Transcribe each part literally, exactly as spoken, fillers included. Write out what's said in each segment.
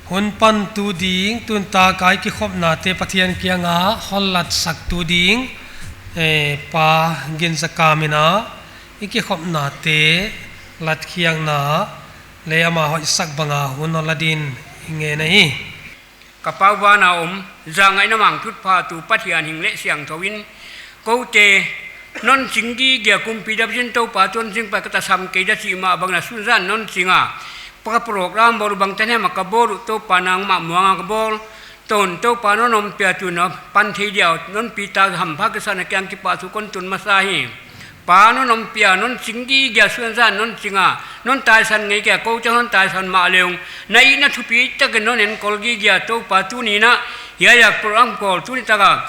Hun pantu ding, tun tak a i kikhopnate Pathian kianga hon latsaktu ding, eh, Pa Ginzakam in a, i kikhopnate latkhiakna leh ama hoihsak banga hun hon la dingin i ngen ahi. Ka Pa van a om, zangaihna mangthut phatu Pathian hing leh siangthou in, koute non ching gige a, kumpi dap zin Toupa tuan zing pa ka tasam kei da chih mah bangin a sunzan non ching a, Pa, ka program bawl bangtan hiam a ka bawl uh Toupa nangmah muang a ka bawl. Tun Toupa non ompih a tun a pan thei dia uh non pi ta hampha ka sa na kiang kipahthu kon tun masa hi. Pa, non ompih a, non ching gige a, sunzan non ching a, non taisan ngei kei a, koute non taisan mahle uh, na itna thupi takin non enkol gige a, Toupa tuni in a, hiai a program kawl tuni tak a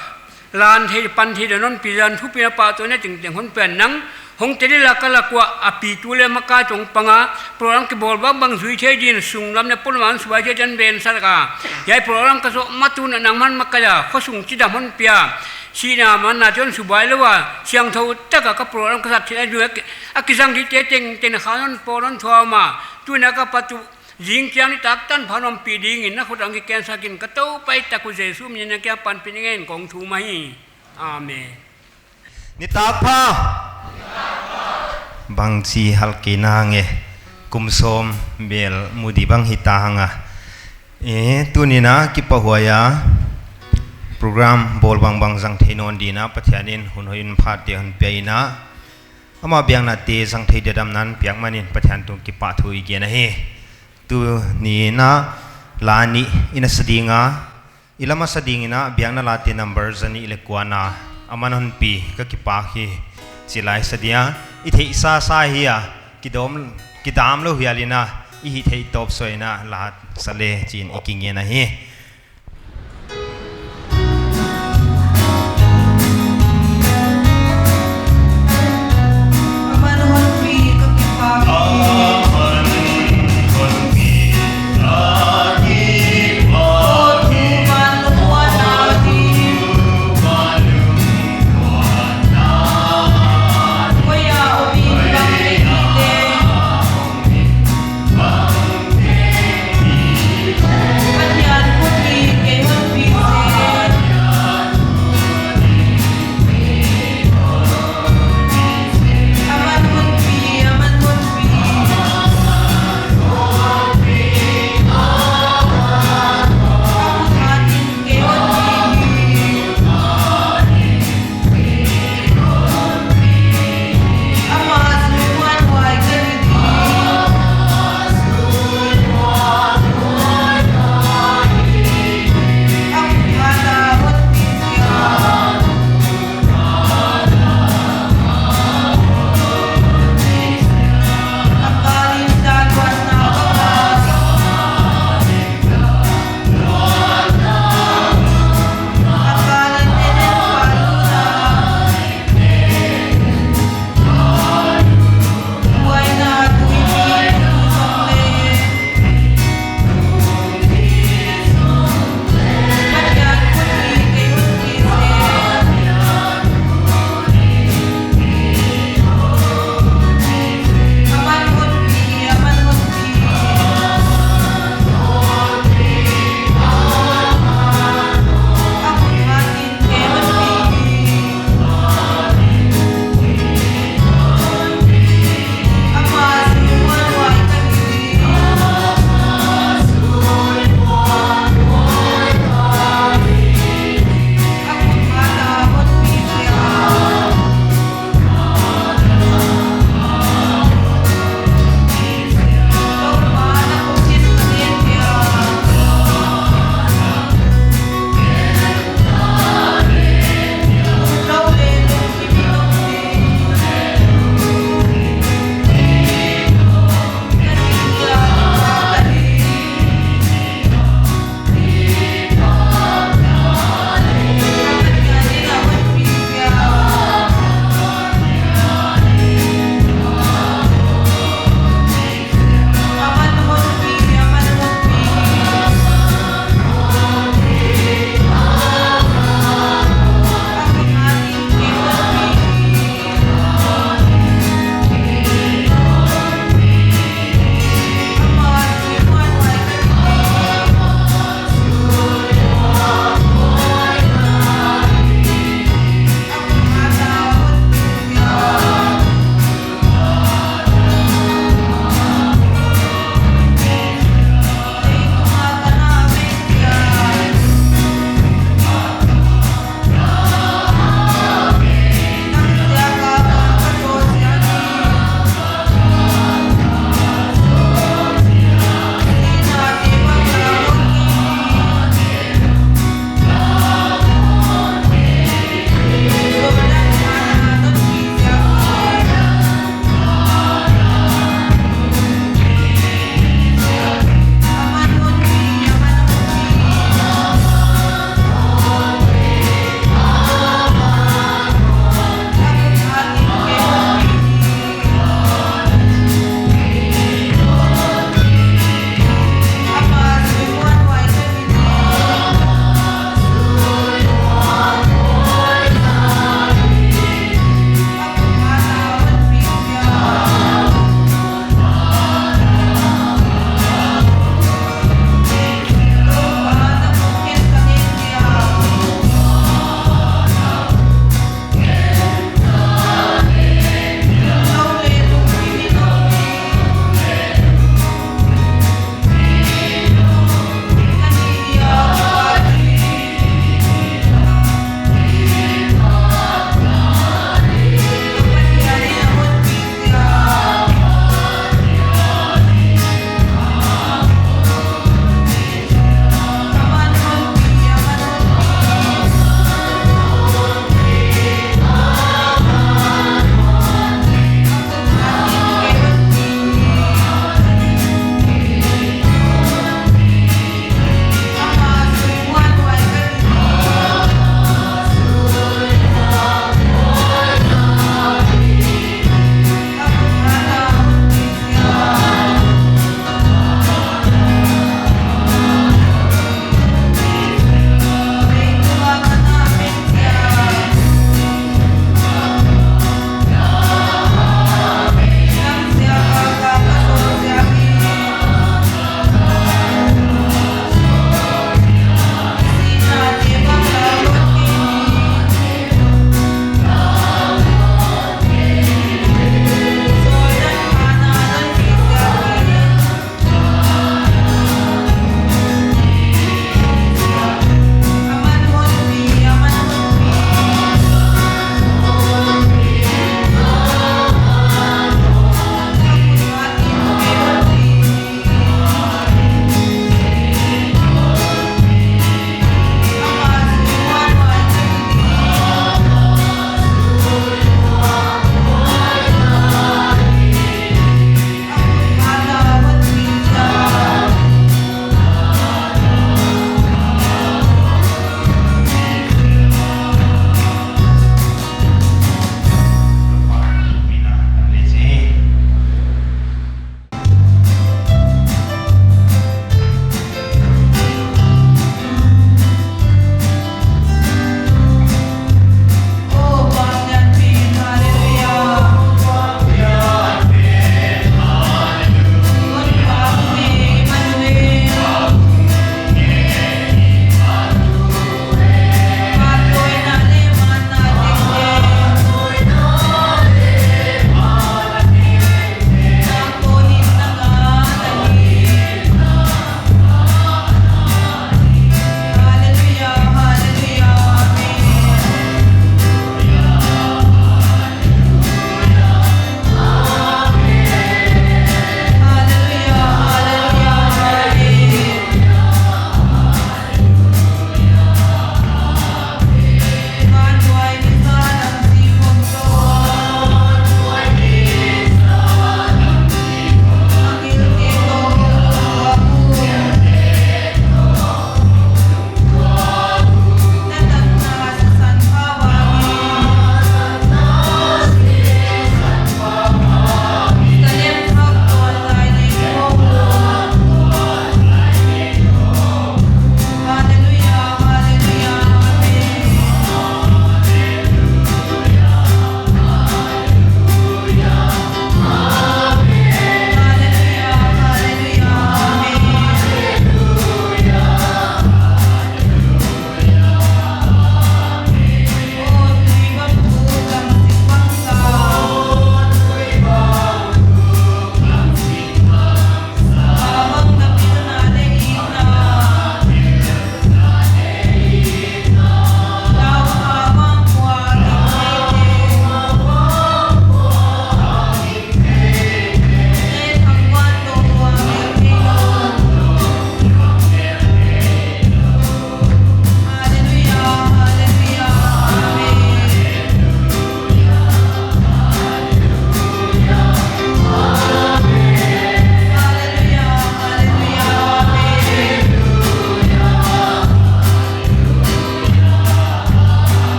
lan thei, pan thei dia non pi zan thupi na pahtawina tengteng hon pia in, nang hong tel leh ka lak ua a pitu leh makai tawh pang a, program kibawl bangbang zui thei dingin sunglam leh polam a suai thei dingin ven sa ka. Hiai program ka zoh ma tun a nangman makai a, khosung chidam hon pia, sihna manna chih hon subuai lou a, siangthou tak a ka program ka zat theihna ding a ki, a kizang dingte tengteng kha non pawl non thuam a, tuni a ka pat uh zingchiang nitak tanpha non pi dingin na khut ah kikhensak in ka Toupa i tak uh Jesu min in na kiang panpih in ngen kong thum ahi. Amen. Nitak pha. Bangchi hal kei na nge, kum sawm bel mu di bang hita hang a. Eh, tuni in a kipahhuai a, program bawl bangbang zang thei nawn dingin a Pathian in hun hoih hun phate hon pia in a, ama biaknate zang thei dia damna hon piak manin Pathian tung kipahthu i gen ahi. Tuni in a la nih i na sa ding a, i la masa dingin a biakna late number zanih leh kuana, aman hon pi ka kipak hi, chi la i sa dia, i theihsa sa hi a, kidam, kidam lou hial in a, i hih theih tawp sawm in a la sa le chi'n i kingen ahi.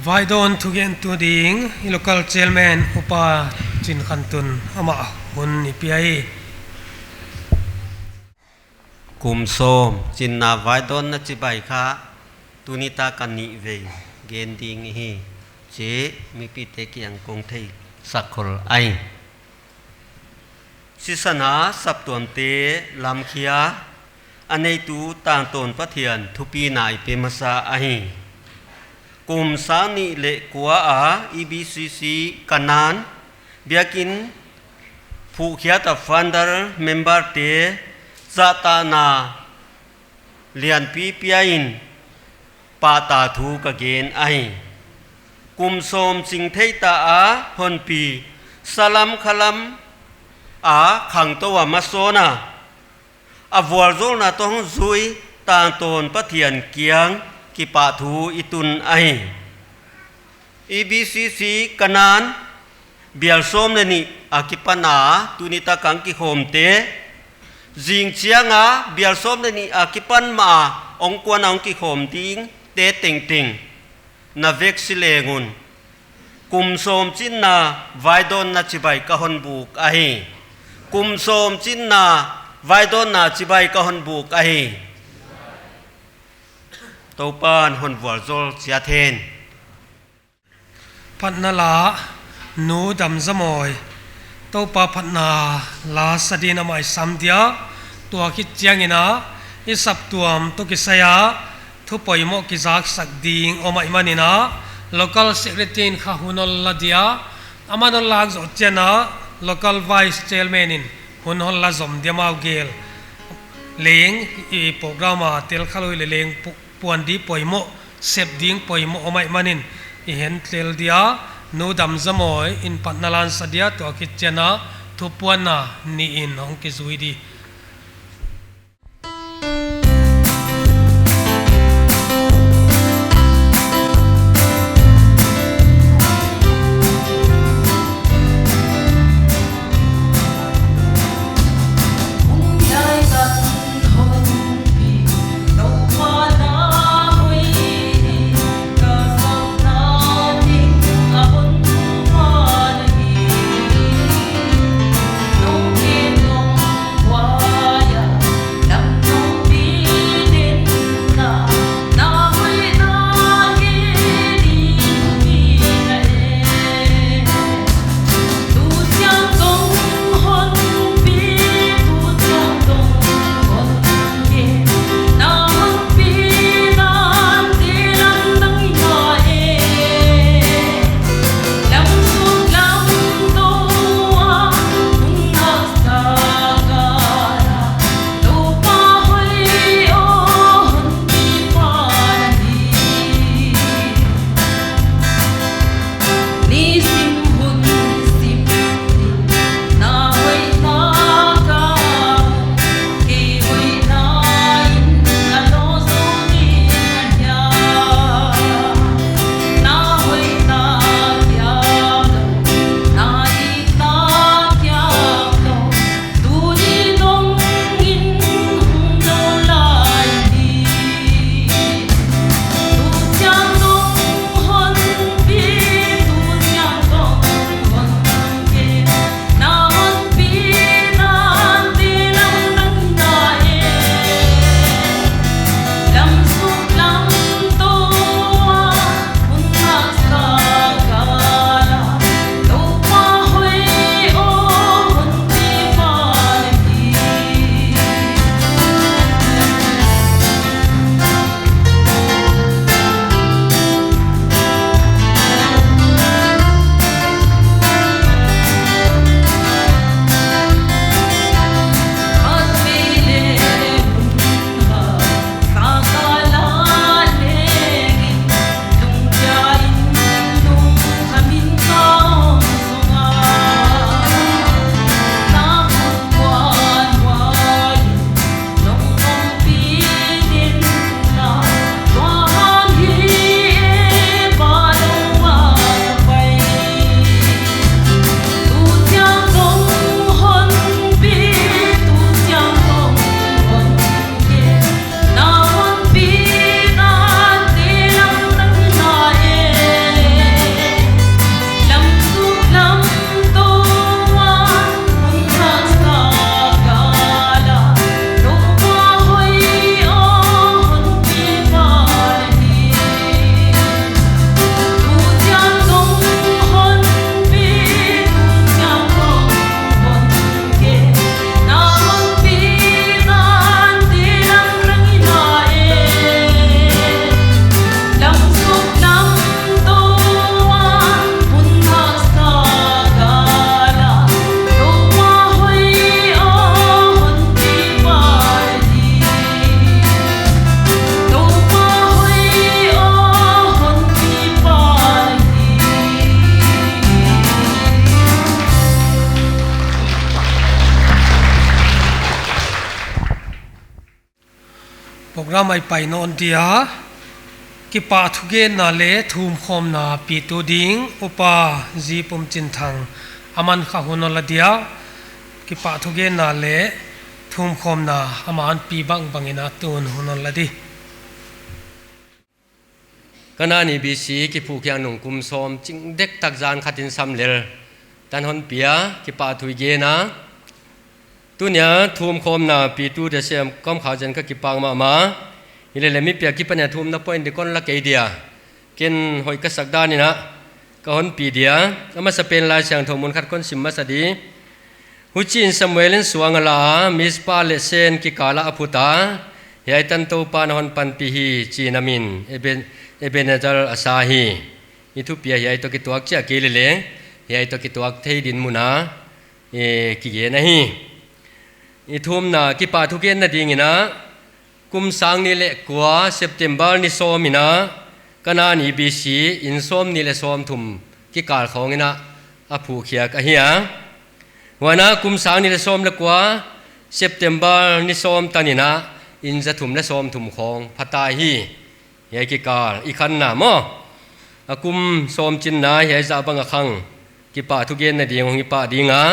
Vaidawn thugentu ding i local chairman Upa Chin Khan Tun amah hun i pia hi. Kum sawm chinna vaidawnna chibai kha tuni tak a nih vei gen ding i hi chi mipite kiang kong theisak khol ahi. Sisan a saptuamte lamkhia a neitu tangtawn Pathian thupina i pe masa ahi. Kum sang nih leh kua a E B C C Kanan biakin phuhkhiat a founder memberte zahtahna lianpi pia in pahtak thu ka gen ahi. Kum sawm ching thei ta a honpi salam khalam a khangtou a masawn a, a vualzawlna toh zui tangtawn Pathian kiang kipahthu i tun ahi. E B C C Kanan bial sawm leh nih a kipan a tuni tak a hong kikhawmte, zing chiang a bial sawm leh nih a kipan mah a hong kuan a hong kikhawm dingte tengteng na vek si leng un, kum sawm chinna vaidawnna chibai ka hon buk ahi. Kum sawm chinna vaidawnna chibai ka hon buk ahi. Toupa'n hon vualzawl chiat hen. Phatna la, Nu Damzamawi. Toupa phatna la sa dingin amah i sam dia, tua khit chiangin a, i saptuam toh kisai a thu poimoh kizaksak ding om ahihmanin a, local secretary in kha hun hon la dia, aman hon lak zoh chiang a, local vice chairman in hun hon la zom dia, amau gel leng i program a tel kha lou leh leng pu- puan di poimoh, sep ding poimoh om ahihmanin i hen tel dia, Nu Damzamawi in phatna la hon sa dia, tua khit chiang a thupuanna nih in hong kizui di. Mai pai nawn dia, kipahthugenna leh thumkhawmna pitu ding Upa Zi Pum Cin Thang aman kha hun hon la dia, kipahthugenna leh thumkhawmna aman pi bangbang in a tun hun hon la di. Kanan EBC kiphuh khiak nung kum sawm ching dektak zan khat in sam lel tan hon pia, kipahthu i gen a. Tuni a thumkhawmna pitu dia sem kawm kha zen ka kipak mahmah. Hilele mi piak kipan a thumna point di kon la kei dia. Ken hoih ka sak dan in a ka hon pi dia. A masapen Laisiangthou mun khat kon sim masa di. Huchiin Samuel in suang a la a, Mizpa leh Sen kikal ah a phut a, hiai tan Toupa'n a hon panpih hi, chiin a min Eben-, Ebenezer a sa hi. I thupiak hiai toh kituak chia kei lele, hiai toh kituak thei dinmun a, e, kigen ahi. I thumna kipahthugenna ding in a, kum sang nih leh kua September ni sawm in a, Kanan EBC inn sawmnih leh sawmthum kikal khawng in a, a phuh khiak ahi a. Huan a kum sang nih leh sawm leh kua September ni sawm tan in a, inn zathum leh sawmthum khawng pha ta hi. Hiai kikal i khanna maw, a kum sawm chinna hiai zah bang a khang kipahthugenna ding hong i pah ding a.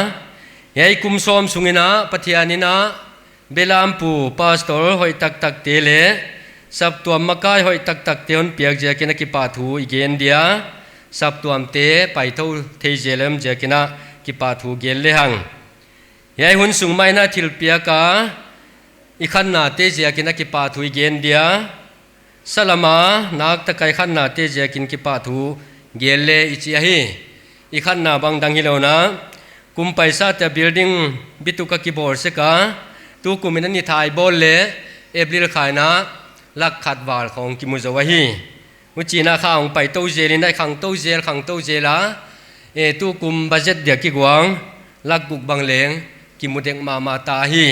Hiai kum sawm sung in a Pathian in a Belampu Pastor hoih taktak te leh saptuam makai hoih taktak te hon piak ziak in a kipahthu i gen dia. Saptuam te paithou thei zel a om ziak in a kipahthu gen lehang. Hiai hun sung mah in a thilpiak a i khanna te ziak in a kipahthu i gen dia. Salam a nakpi taka i khanna te ziak in kipahthu gen le i chi ahi. I khanna bang dang hilou in a, kum paisa te building bituk a kibawl sek a, tukum in a ni thai bawl leh April kha in a lakh khat val khawng kimu zou ahi. Huchiin a kha hong paitou zel in a, khangtou zel, khangtou zel a, e, tukum budget dia kiguang lakh guk bang leng kimu dek mahmah ta hi.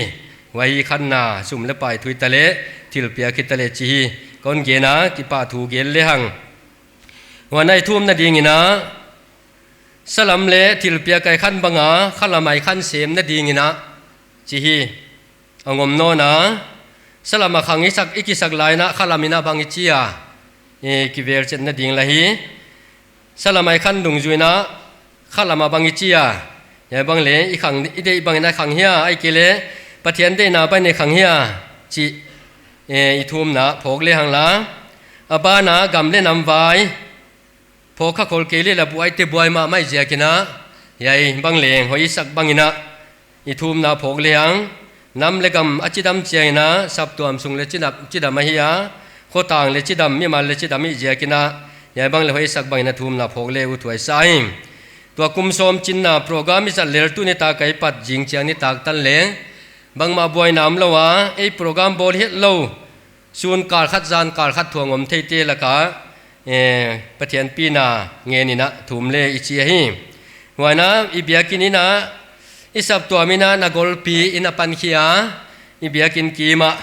Huai khanna sum leh pai thu hita leh, thilpiak hita leh chi hi. Kon gen a, kipahthu gen lehang. Huan a i thumna ding in a, salam leh thilpiak a i khan bang a, khalam a i khan semna ding in a chi hi. A ngawm nawn a, salam a khang i sak, i kisak lai in a khalam in a bang i chi a, e, kivel chetna ding la hi. Salam a i khan dungzui in a khalam a bang i chi a, hiai bang leh i khang, i deih bang in a khang hia, ahihkeileh Pathian deihna bang in a khang hia, chi, e, i thumna phawk lehang la. A ban a gam leh nam vai phawk kha khol kei leh la buaite buai mahmah ziak in a, hiai bang leng hoih i sak bang in a i thumna phawk lehang. Nam leh gam a chidam chiang in a saptuam sung leh chidam, chidam ahi a, khotang leh chidam, mimal leh chidam i ziak in a, hiai bang leh hoih i sak bang in a thumna phawk le uthuai sa hi. Tua kum sawm chinna program i zat lel tuni taka i pat zing chiang nitak tan leng bangmah buaina omlou a, ei program bawl hetlou, sun kal khat zan kal khat thu a om theite laka, eh, Pathian pina ngen in a thum le i chi ahi. Huan a i biakin in a, i saptuam in a na golpi in a pan khia, i biakin kim ah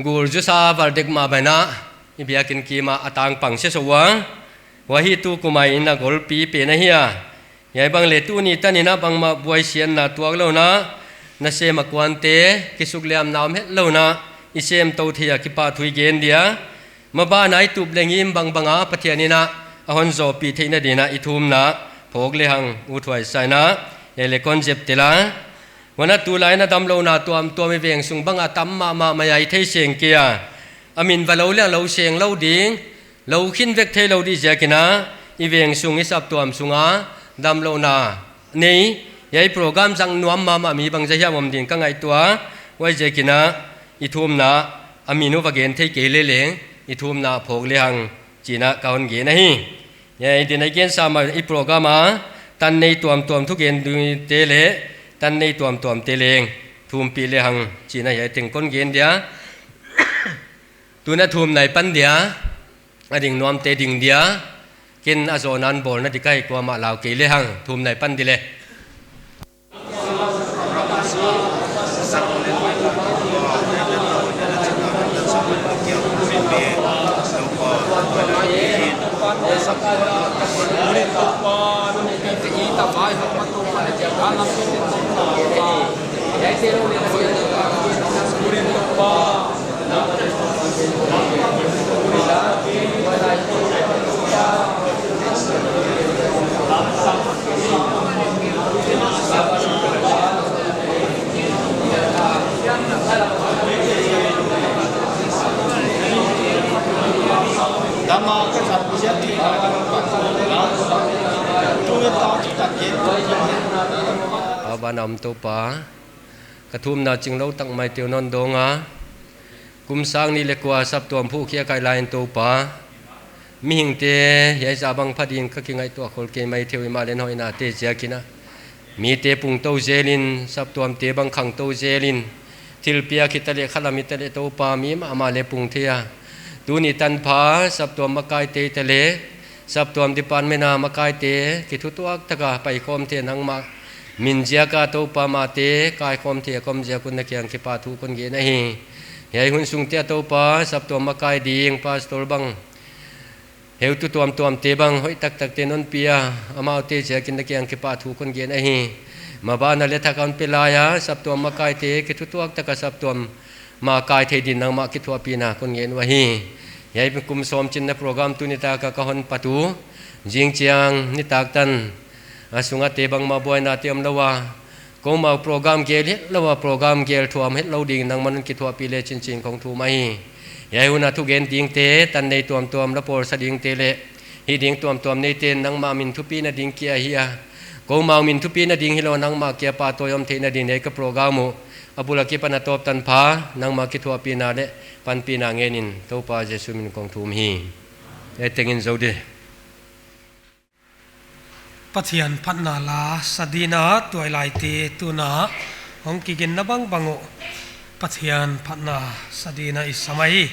gul zusa val dek mah bang in a, i biakin kim ah a tang pang se sou a. Huai hi tukum a i na golpi pen ahi a. Hiai bang leh tuni tan in a bangmah buaisiatna tuak lou in a, nasem a kuante kisukliamna om hetlou in a, i sem tou thei a kipahthu i gen dia. Maban a i tup leh ngim bangbang a Pathian in a a hon zoupih theihna ding in a i thumna phawk lehang uthuai sa in a, hiai leh kon zep tel a. Huan a tulai in a damlouhna tuamtuam i veng sung bang a tam mahmah mai a i thei seng kei a. A min va lou leng lou seng lou ding, lou khin vek theilou di ziak in a, i veng sung i saptuam sung a damlouhna nei, hiai program zang nuam mahmah mi bangzah hiam om ding ka ngaihtuah a, huaiziak in a i thumna a min uh va gen thei kei leleng, i thumna phawk lehang chi in a ka hon gen ahi. Hiai din a i gen sam a i program a tan nei tuamtuam thugen dungte leh tan nei tuamtuam te leng thumpih lehang chi in a hiai teng kon gen dia. Tun a thumna i pan dia, a ding nuamte ding dia, ken a zoh nan bawlna di ka hi, kuamah lau kei lehang, thumna i pan di le. A ban a om Toupa, ka thumna chinglou tak maite uh non dawng a, kum sang nih leh kua saptuam phuhkhiak a kai lai in Toupa, mihingte hiai zah bang pha ding ka kingaihtuah khol kei maithei uh, himahleh na hoihnate ziakin a, mite pung tou zel in, saptuamte bang khang tou zel in, thil piak hitaleh, khalam hitaleh Toupa, mi mahmah leh pung thei a. Tuni tanpha saptuam makaite hitaleh saptuam department a makaite kithutuak taka paikhawm thei, nangmah min ziak a Toupa, mahte kaikhawm thei a ka om ziak un na kiang kipahthu kon gen ahi. Hiai hun sung te a Toupa, saptuam makai ding pastor bang, heutu tuamtuamte bang hoih taktakte non pi a, amaute ziakin na kiang kipahthu kon gen ahi. Maban a leh thak a hon pe lai a saptuam makaite kithutuak taka saptuam makai thei din nangmah kithuahpihna kon ngen uh ahi. Hiai kum sawm chinna program tuni tak a ka hon pat uh, zingchiang nitak tan a sung a te bangmah buainate omlou a, koumau program gel hetlou a, program gel thuam hetlou ding nangmah non kithuahpih leh chinchin kong thum ahi. Hiai hun a thugen dingte, tan nei tuamtuam la pawlsa dingte leh hih ding tuamtuam neite'n nangmah min thupina ding kia hi a, koumau min thupina ding hilou, nangmah kia pahtawi om theihna dingin hiai ka program uh a bul a kipan a tawp tanpha nangmah kithuahpihna leh panpihna ngen in Toupa Jesu min kong thum hi. Hiai tengin zou di. Pathian phatna la sa dingin a tuailaite tuna hong kiginna bangbang uh Pathian phatna sa dingin a i sam ahi.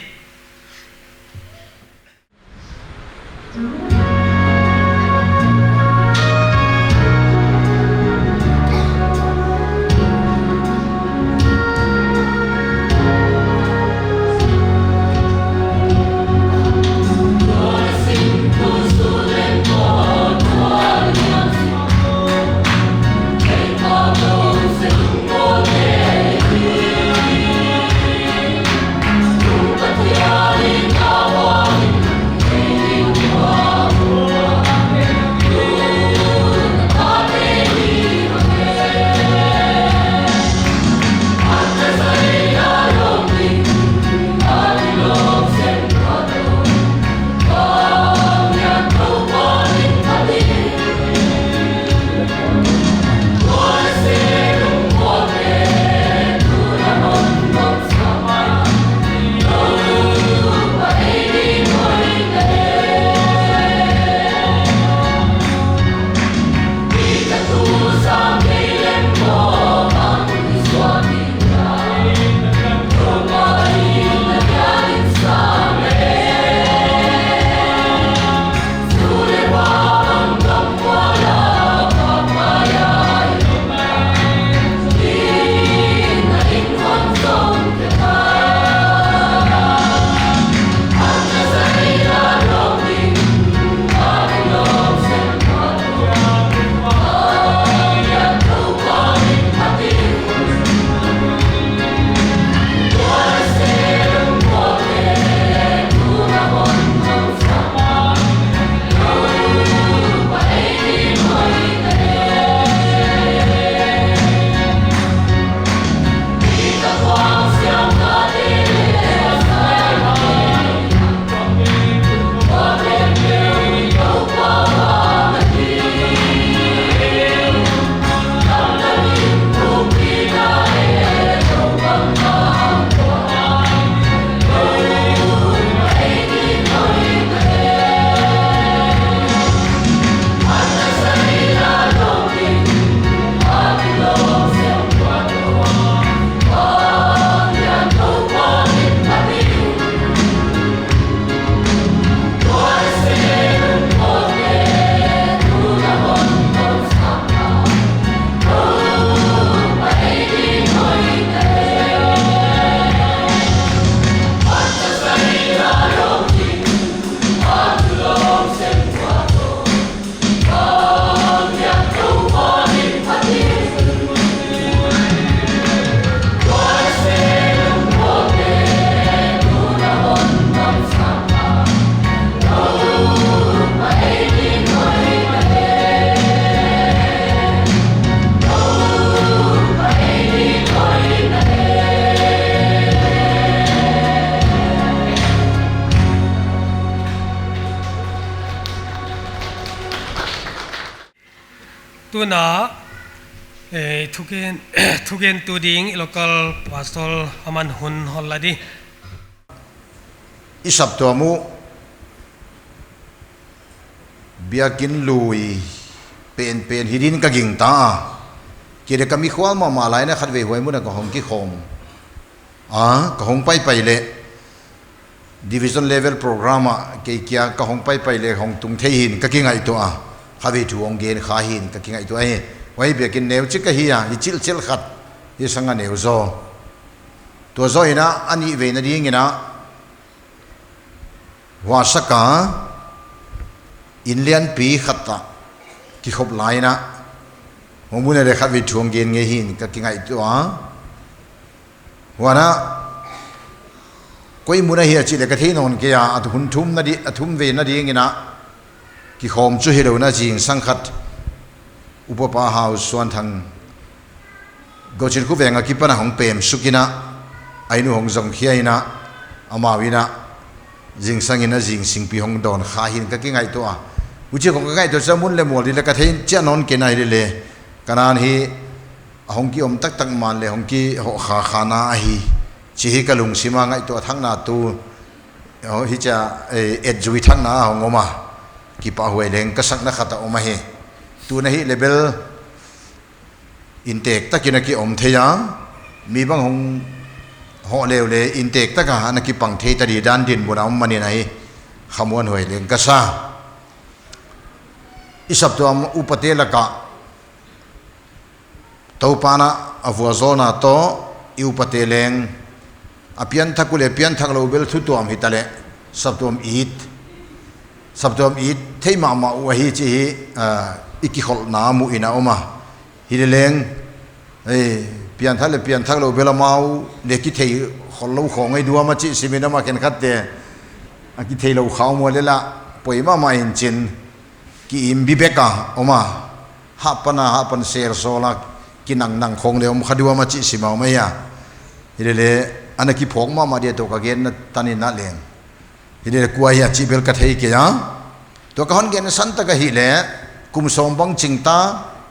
Tuna, eh, thugen, thugentu ding i local pastor aman hun hon la di. I saptuam uh biakin lui penpen hi din ka gingta a. Kei leh ka mikhual mahmah lai in khatvei huai mun ah ka hong kikhawm a, ka hong paipai leh division level program ah kei kia ka hong paipai leh hong tung thei hi'n ka kingaihtuah a. Khatvei thu hong gen kha hi'n ka kingaihtuah hi. Huai biakin neuchik ahi a, hi chilhchilh khat, hi sang a neu zaw. Tua zoh in a nihveina ding in a huasak a, inn lianpi khat ah kikhop lai in a, hong mun ah leh khatvei thu hong gen ngei hi'n ka kingaihtuah a. Huan a, koi mun ahia chih leh ka thei nawn kei a, a hun thumna di, a thumveina ding in a kikhawm chu hilou in a, zingsang khat Upa Pa Hausuanthang Gochin Khuveng a kipan a hong pem suk in a, a inn uh hong zong khia in a, amau in a zingsang in a zingsingpi hong dawn kha hi'n ka kingaihtuah a. Huchi khong ka ngaihtuah chu a mun leh mual di leh ka thei chiah nawn kei a, hi leh leh ka nan hi a hong kiom taktak man leh hong kihoh khakha na ahi chih hi ka lungsim a ngaihtuah thakna tu, oh, hichia, eh, etzui thakna a hong om a, kipahhuai leng ka sakna khat a om ahi. Tun ahihleh bel intek tak in a kiom thei a, mi bang hong hoh leh leh intek tak a ana kipang thei ta di dan dinmun a om man in ahi, khamuanhuai leng ka sa. I saptuam upate lak ah Toupa'n a vualzawlna toh i upate leng a pianthak uh leh pianthak lou bel thu tuam hita leh saptuam it, saptuam it thei mahmah uh ahi chih hi, ah, i kikholhna mu in a om a. Hi leh leng, eh, pianthak leh pianthak lou bel amau leh kithei khol lou khong ei diam a chih sim in a, amah khenkhatte a kithei lou kha om uh leh lah poimoh mahmah in chin ki-im bibek a om a, hahpan a, hahpan sel sawl a, kinangnang khong leh om kha diam a chih sim a om ahi a. Hi leh leh, ana kiphawk mahmah dia toh ka genna tan in a leng. Hi leh leh kua hia chih bel ka thei kei a. Tua ka hon gen san tak ahihleh, kum sawm bang ching ta,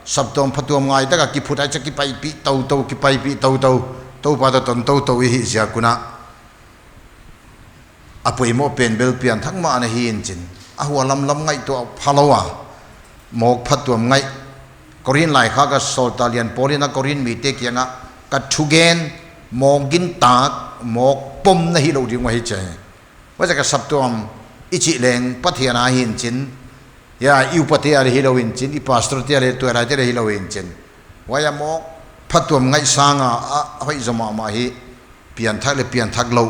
saptuam phatuam ngai tak a kiphut a, hichia kipaipih toutou, kipaipih toutou, Toupa toh ton toutou i hih ziak un a. A poimoh pen bel pianthak mah ana hi in chin. A hua lamlam ngaihtuah pha lou a. Mawk phatuam ngaih. Korin laikhak a sawltak lian Paul in a Korin mite kiang ah, ka thugen mawk gintak, mawk pom na hi lou ding uh ahi chi. Huaiziak a saptuam i chih leng Pathian a hi in chin. Ya, i upate a leh hilou in chin, i pastor te a leh tuailaite a leh hilou in chin. Huai a mawk phatuam ngaih sang a, a hoih zaw mahmah hi, pianthak leh pianthak lou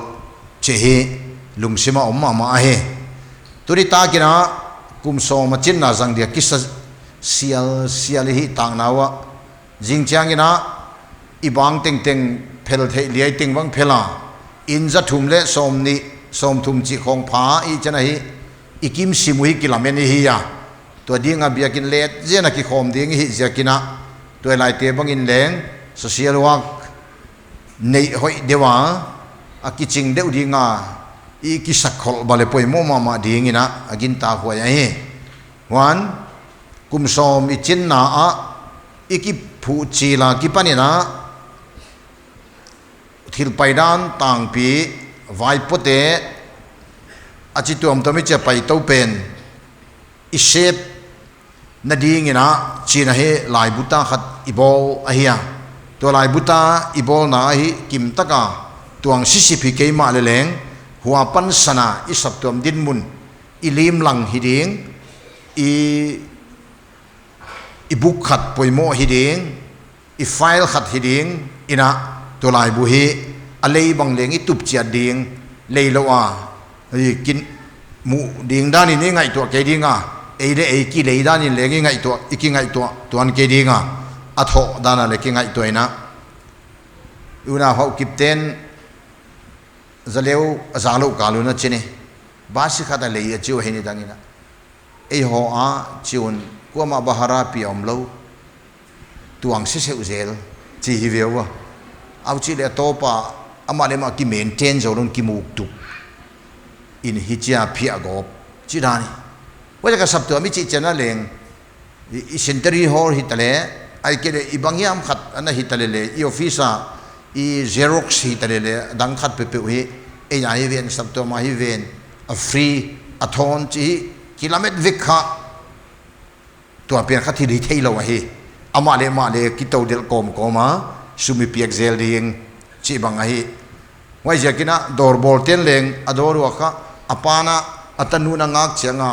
chih hi lungsim a om mahmah ahi. Tuni tak in a kum sawm a chinna zang dia kisa sialsial i hih takna uah, zing chiang in a i bang tengteng phel theih liai teng bang phel a, inn za thum leh sawmnih, sawmthum chih khong pha i chin ahi, i kim sim uh hi kilamen i hi a. Tua ding a biakin let zen a kikhawm ding i hih ziak in a, tuailaite bang in leng social work neih hoih deuh a, a kiching deuh ding a, i kisakkholh bang leh poimoh mahmah ding in a, a gintakhuai ahi. Huan, kum sawm i chinna ah, i kiphuchil a kipan in a, thil paidan tangpi, vaipote, a chi tuamtuam i chia paitou pen, i sepna ding in a, chin ahi laibu ta khat i bawl ahi a. Tua laibu ta i bawlna ahi kim tak a, tuang sisip hi kei mah leh leng, hua pansan a i saptuam dinmun, i limlang hi ding, i i buk khat poimoh hi ding, i file khat hi ding in a, tua laibu hi a lei bang leng i tup chiat ding, lei lou a, i kin muh ding dan in i ngaihtuah kei ding a, ei leh ei kilei dan in leng i ngaihtuah, i kingaihtuah tuan kei ding a, a thoh dan a leh kingaihtuah in a. Unau Haokip ten, zaleu, a zalou kal un a chi ni. Basi khat a lei a chi uh hi ni dang in a. Ei haw a chi un kuamah bhara pia omlou. Tuang siseu zel. Chi hi ve ua. Huchi leh a tawp a amah leh amah kimaintain zou lou in kimuk tup in hichia phiah gawp. Chi dan hi. Huaiziak a saptuam i chih chiang a leng. I, i Centenary Hall hi ta leh, ahihkeileh i bang hiam khat ana hi ta leh leh, i office a, i Xerox hi ta leh leh, dang khat peuhpeuh hi, ei a hi ven, saptuam a hi ven, a free, a thawn chih hi, kilamet vek kha, tua pen kha thil hi theilou ahi. Amah leh amah leh kitou delh kawmkawm a, sum i piak zel ding, chih bang ahi. Huaiziakin a dawrbawlte'n leng a dawr uh kha, a pa'n a, a tanu a ngak chiang a,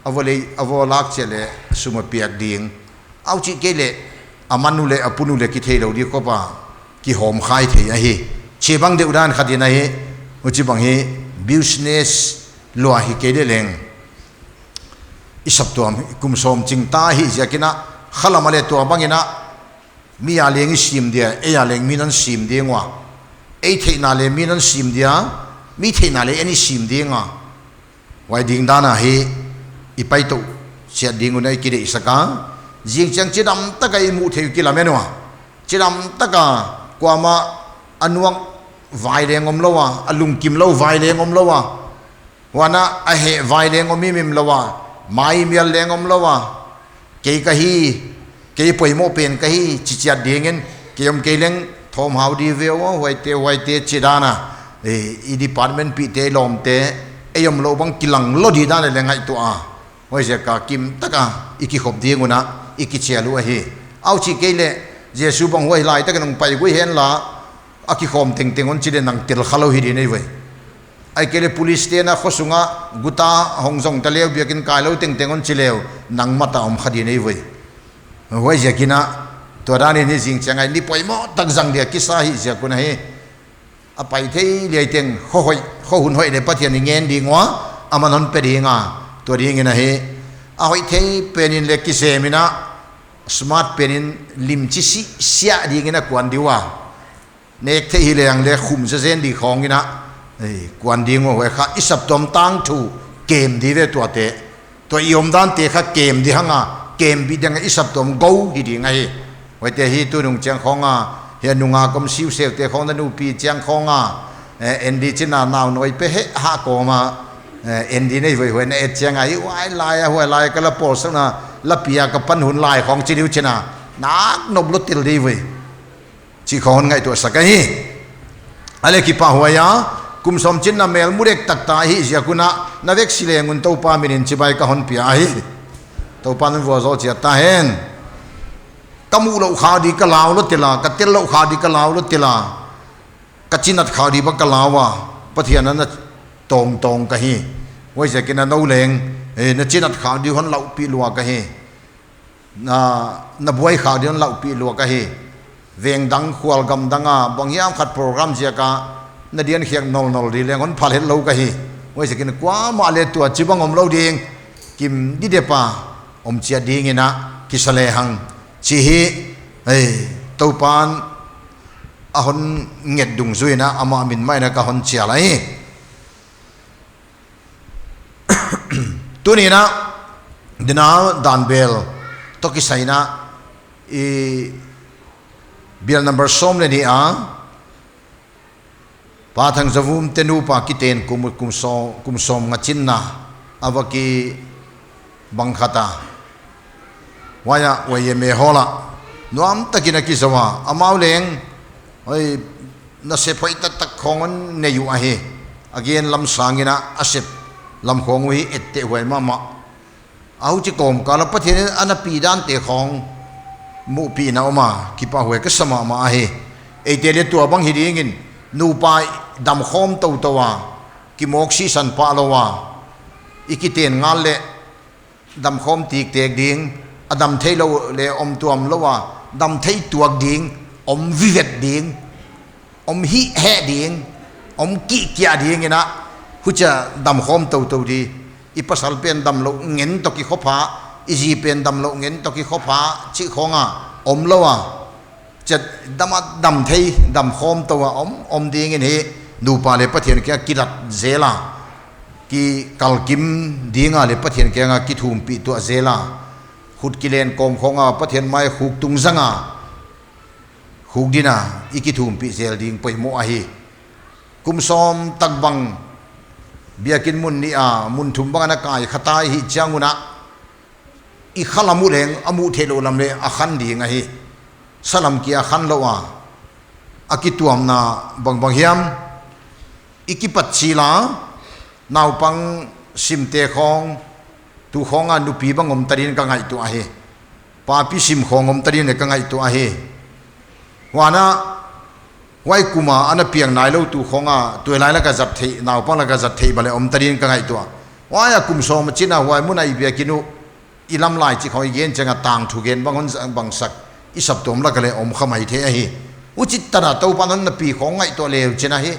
a vaw lei, a vaw lak chiang leh sum a piak ding. Huchi kei leh, a man uh leh, a pun uh leh kitheilou di khop a, kihawm khai thei ahi. Chih bang deuh dan khat in ahi, huchibang hi business lua hi kei leh leng. I saptuam kum sawm ching ta hi ziakin a, khalam a leh tua bangin a, mi a leng i sim dia, ei a leng mi'n hon sim ding ua. Ei theihna leh mi'n hon sim dia, mi theihna leh ei'n i sim ding a. Huai ding dan a hi, i paitou chiat ding un a i kideihsak a. Zingchiang chidam tak a i muh theih uh kilamen ua. Chidam tak a, kuamah a nuak vai leng omlou a, a lungkim lou vai leng omlou a. Huan a, a heh vai leng om imim lou a, maimial leng omlou a, kei ka hi, kei poimoh pen ka hi, chi chiat dingin, kei om kei leng thawmhau di ve ua, huaite, huaite chi dan a, eh, i department pihte, i lawmte, ei omlou bang kilang lou di dan leh ngaihtuah a. Huaiziak a kim tak a, i kikhop ding un a, i kichial uh ahi. Huchi kei leh, Jesu bang huai lai takin hong pai gui hen la, a kikhawm tengteng hon chi leh nang tel kha lou hi di nei ve. Ahihkeileh police te'n a khosung a guta hong zong ta leh biakinn kai lou tengteng hon chi leh nang mata om kha di nei ve. Huaiziakin a tua dan in hi zingchiang a i poimoh tak zang dia kisa hi ziak un ahi. A pai thei liai teng kho hoih, kho hun hoih leh Pathian i ngen ding ua, aman hon pe ding a, tua dingin ahi. A hoih thei pen in leh kizem in a, smart pen in limchi sihsiah dingin a kuan di ua. Nek theih hi leng leh khum zezen di khawng in a, eh, kuan ding ua huai kha i saptuam tangthu kem di ve tuate. Tua i omdante kha kem di hang a, kem bit ding a i saptuam gou hi ding ahi. Huaite hi tunung chiang khawng a, hi a nung a kom siusiute khawng na nupi chiang khawng a, eh, Andy china nau nawi pe he ha kawm a, eh, Andy nei ve huai na et chiang a i huai lai a, huai lai ka la pawlsak na, la pi a ka pan hun lai khawng chi di uh china, nak nop lou tel di ve. Chih khawng hon ngaihtuahsak ahi. A leh kipahhuai a, kum sawm chin na mel mu dek tak ta hi ziak un a, na vek si leng un Toupa min in chibai ka hon pia ahi. Toupa'n vualzawl chiat ta hen. Ka muh louh kha di ka lau lou tel a, ka tel louh kha di ka lau lou tel a, ka chinat kha di bang ka lau a, Pathian a na tawngtawng ka hi. Huaiziakin a nou leng, eh, na chinat kha di hon laupih lua ka hi. Na, na buai kha di hon laupih lua ka hi. Veng dang khual gam dang a, bang hiam khat program ziak a, na dian khiak nolnol di leng hon phal het lou ka hi. Huaiziakin kuamah leh tua chibang omlou ding, kim di dep a, om chiat dingin a, kisa lehang. Chih hi, eh, Toupa'n a hon nget dungzui in a, amah min mah in a ka hon chial ahi. Tuni'n a, dina danbel toh kisai in a, i bial number sawm leh nih a, Pa Thangzavum te nupa kiten kum, kum sawm, kum sawmnga chin na, a va kibang khat a. Huai a, huai a me hall a. Nuam takin a kizou a, amau leng, oi, nasep hoih taktak khawng hon nei uh ahi. A gen lam sangin a, a sep lam khawng uh hi etteh huai mahmah. A huchi kawmkal a Pathian in a na pi dante khawng muhpih in a om a, kipahhuai ka sa mahmah ahi. Eite leh tua bang hi dingin, nupa damkhawm toutou a, kimawk sisan pah lou a, i kiten ngal leh, damkhawm tiktek ding, a dam theilou leh om tuam lou a, dam thei tuak ding, om vivet ding, om hih heh ding, om kihkiah dingin a, huchia damkhawm toutou di, i pasal pen damlouh ngen toh kikhop a, i zi pen damlouh ngen toh kikhop a, chih khawng a, om lou a. Chet dam a dam thei, damkhawm tou a om, om dingin hi, nupa leh Pathian kiang a kilat zel a, kikalkim ding a leh Pathian kiang a kithumpih tuah zel a, khut kilen kawm khawng a, Pathian mai khuk tung zang a, khuk din a, i kithumpih zel ding poimoh ahi. Kum sawm tak bang, biakinn mun nih a, mun thum bang ana kai kha ta i hih chiang un a, i khalam uh leng a muh theihlouh lam leh a khan ding ahi. Salam kia khanlou a, a kituamna bangbang hiam, i kipat chil a, naupang simte khawng, tu khawng a nupi bang om ta din ka ngaihtuah ahi. Papi sim khawng om ta din leh ka ngaihtuah ahi. Huan a, huai kum a ana piang nailou tu khawng a, tuailai lak a zat theih, naupang lak a zat theih bang leh om ta din ka ngaihtuah. Huai a kum sawm a chin a huai mun a i biakin uh, i lamlai chih khawng i gen chiang a tangthu gen bang hon bangsak, i saptuam lak a leh om kha maithei ahi. Huchi tan a Toupa'n hon napi khawng ngaihtuah leh uh chin ahi.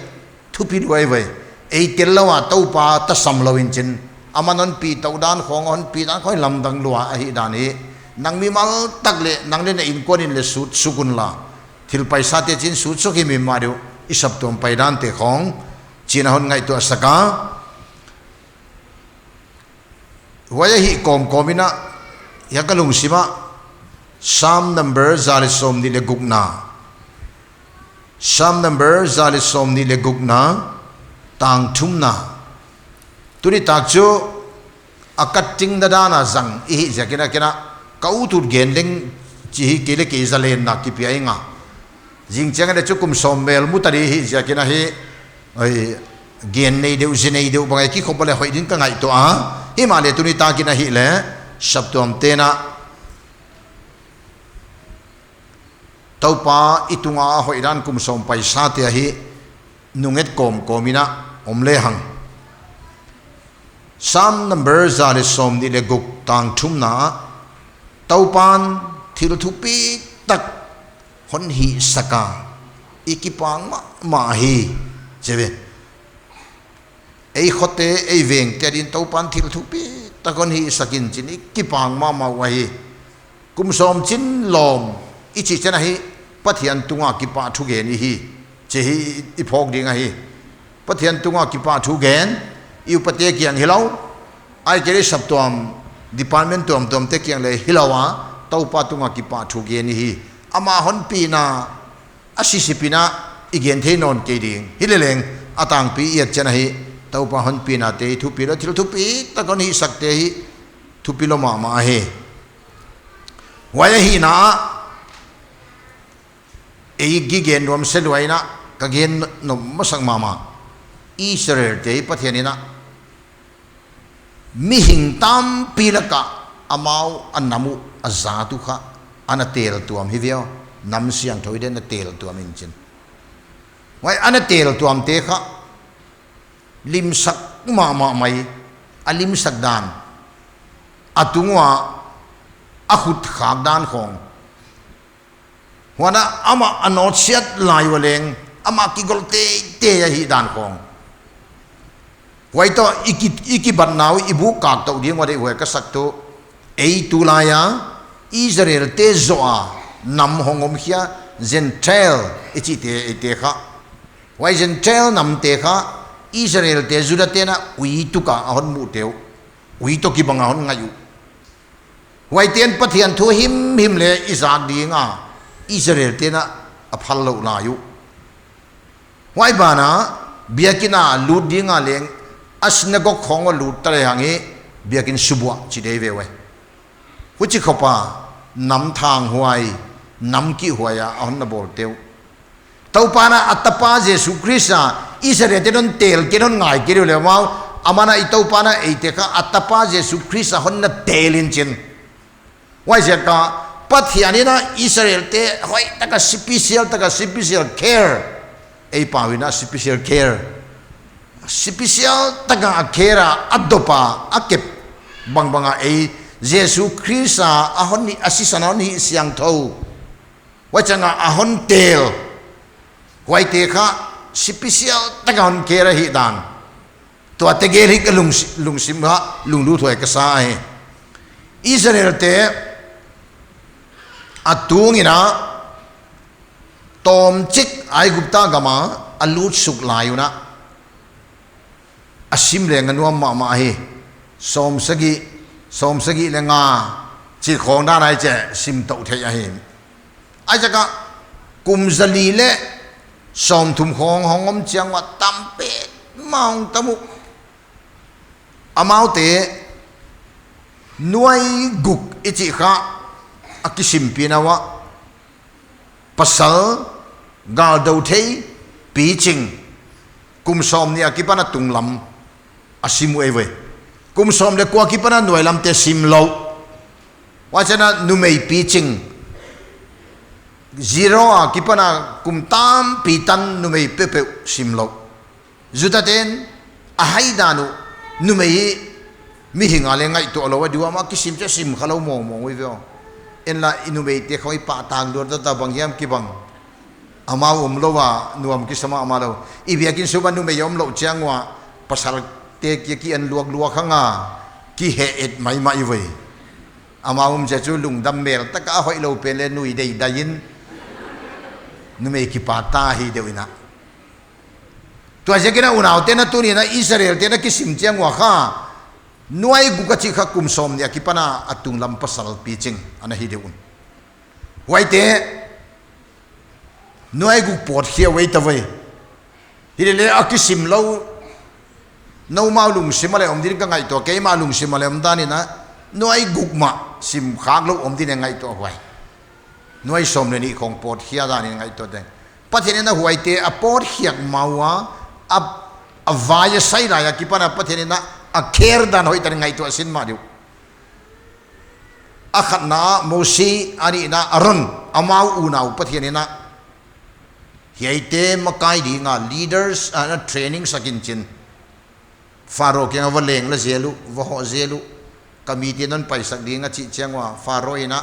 Thupi lua eive. Ei tel lou a Toupa tasam lou in chin, aman hon pi tou dan khawng, hon pi dan khawng lamdang lua ahihdan hi. Nang mimal tak leh nang leh na innkuan in leh sut suk unla, thil paisate chin sut suk himhim mah deuh, i saptuam paidante khawng, chi'n a hon ngaihtuah sak a. Huai ahih kawmkawm in a, hiai ka lungsim ah, Sam number za leh sawmnih leh gukna. Sam number za leh sawmnih leh gukna, tang thumna. Tuni tak chu a cutting na dan a zang i hih ziak in a, ken a ka ut ut gen leng chih hi kei leh kei zalenna kipia ing a. Zing chiang in a chu kum sawm mel mu ta di hih ziak in a hi, oi, gen nei deuh, zi nei deuh bang a kikhop leh hoih din ka ngaihtuah a. Himahleh tuni tak in a hih leh, saptuamte'n a, Toupa i tung a a hoih dan kum sawm paisate ahi, nunget kawmkawm in a om lehang. Sam number za leh sawmnih leh guk, tang thumna ah, Toupa'n thil thupitak hon hihsak a, i kipahhuai mahmah hi, chi ve. Ei khote, ei vengte din Toupa'n thil thupitak hon hihsak in chin i kipahhuai mahmah uh ahi. Kum sawm chin lawm i chih chiang a hi, Pathian tung a kipahthu gen i hi, chih hi i phawk ding ahi. Pathian tung a kipahthu gen, i upate kiang hilou, ahihkeileh saptuam department tuamtuamte kiang leh hilou a, Toupa tung a kipahthu gen i hi. Ama hon pina a sisip in a i gen thei nawn kei ding. Hileleng, a tangpi i et chiang a hi, Toupa hon pinate hi thupi lou, thil thupitak hon hihsakte hi thupi lou mahmah ahi. Huai ahihna ah, ei kigen nuam se lua in a, ka gen nop masak mahmah. Israelte hi Pathian in a, mihing tampi lak ah amau a nam uh a zat uh kha, ana teltuam hi ve aw, nam siangthou hi den a teltuam in chin. Huai ana teltuamte kha, limsak mahmah mai, a limsak dan, a tung ua a khut khak dan khawng. Huan a amah a nawtsiat lai ua leng, amah kigol teitei ahih dan khawng. Huai toh i ki, i kibatna uh i buk kak tou ding ua deihhuai ka sak tuh. Ei tulai a, Israelte zoh a, nam hong om khia, Gentile i chihte, eite kha. Huai Gentile namte kha, Israelte Judate'n a ui tuk a a hon muhte uh. Ui toh kibang a hon ngaih uh. Huaite'n Pathian thu himhim leh i zak ding a, Israelte'n a phal louh lai uh. Huai ban ah, biakin a lut ding a leng, a synagogue khawng ua lut ta lehang hi, biakin subuah chi dei ve ua. Huchi khop a, nam thanghuai, nam kihhuai a, a hon na bawlte uh. Toupa'n a tapa Jesu Khrist a, Israelte'n hon tel kei, hon ngai kei uleh amau, aman a i Toupa'n a eite kha a tapa Jesu Khrist a hon na tel in chin. Huaiziak a, Pathian in a Israelte hoihtak a special tak a special care. Ei pau in a special care. Special tak a care a, a dop a, a kep bangbang a ei Jesu Khrist a, a hon hih, a sisan a hon hih siangthou. Huai chiang a a hon tel. Huaite kha special tak a hon care ahih dan. Tuate gel hi ka lungsi-, lungsim kha lungluthuai ka sa hi. Israelte a tung in a tawmchik Aigupta gam a a lut suk lai un a, a sim leng a nuam mahmah hi. Sawmsagih, sawmsagih leh nga chih khawng dan ahi chih sim tou theih ahi. Ahi ziak a kum zali leh sawmthum khawng hong om chiang ua tam petmah hong tam uh. Amaute Nuai guk i chih kha a kisimpih na uah, pasal, galdou thei, piching, kum sawmnih a kipan a tunglam a sim uh ei ve. Kum sawm leh kua kipan a nuailamte sim lou. Huaichiang a numei piching, zero a kipan a kum tampi tan numei peuhpeuh sim lou. Judaten a hai dan uh, numei mihing a leh ngaihtuah lou a di ua, amah kisim chiang sim kha lou mawngmawng uh ei ve aw. En la, i numeite khong i pahtak luat ta bang hiam kibang. Amau omlou a nuam kisam a amah lou. I biakin sung ah numei omlou chiang ua, pasalte kia ki en luakluak hang a, kiheh et maimah ei ve. Amau om chiang chu lungdam mel tak a, a hoihlou pen leh nui deidai in, numei kipak ta hi deuh in a. Tua ziakin a unaute na tuni'n a Israelte na kisim chiang ua kha, nuai guk a chih kha kum sawmnih a kipan a tunglam pasal piching ana hi deuh un. Huaite nuai guk pawt khia uh ei ta ve. Hilele a kisim lou, noumau lungsim a leh om din ka ngaihtuah, keimah lungsim a leh om dan in a, nuai guk mah sim khak lou om din e ngaihtuah huai. Nuai sawm leh nih khong pawt khia dan in ngaihtuah teng. Pathian in a huaite a pawt khiak ma ua, a, a vai a sai lai a kipan a Pathian in a, a kher dan hoihtak in ngaihtuah sin mah di uh. A khatna Mosi, a nihna Aron, amau unau Pathian in a, hiaite makai ding a leaders, a, training sak in chin. Pharaoh kiang a va leng la zel uh, va hoh zel uh, ka mite'n hon paisak ding a chih chiang ua, Pharaoh in a,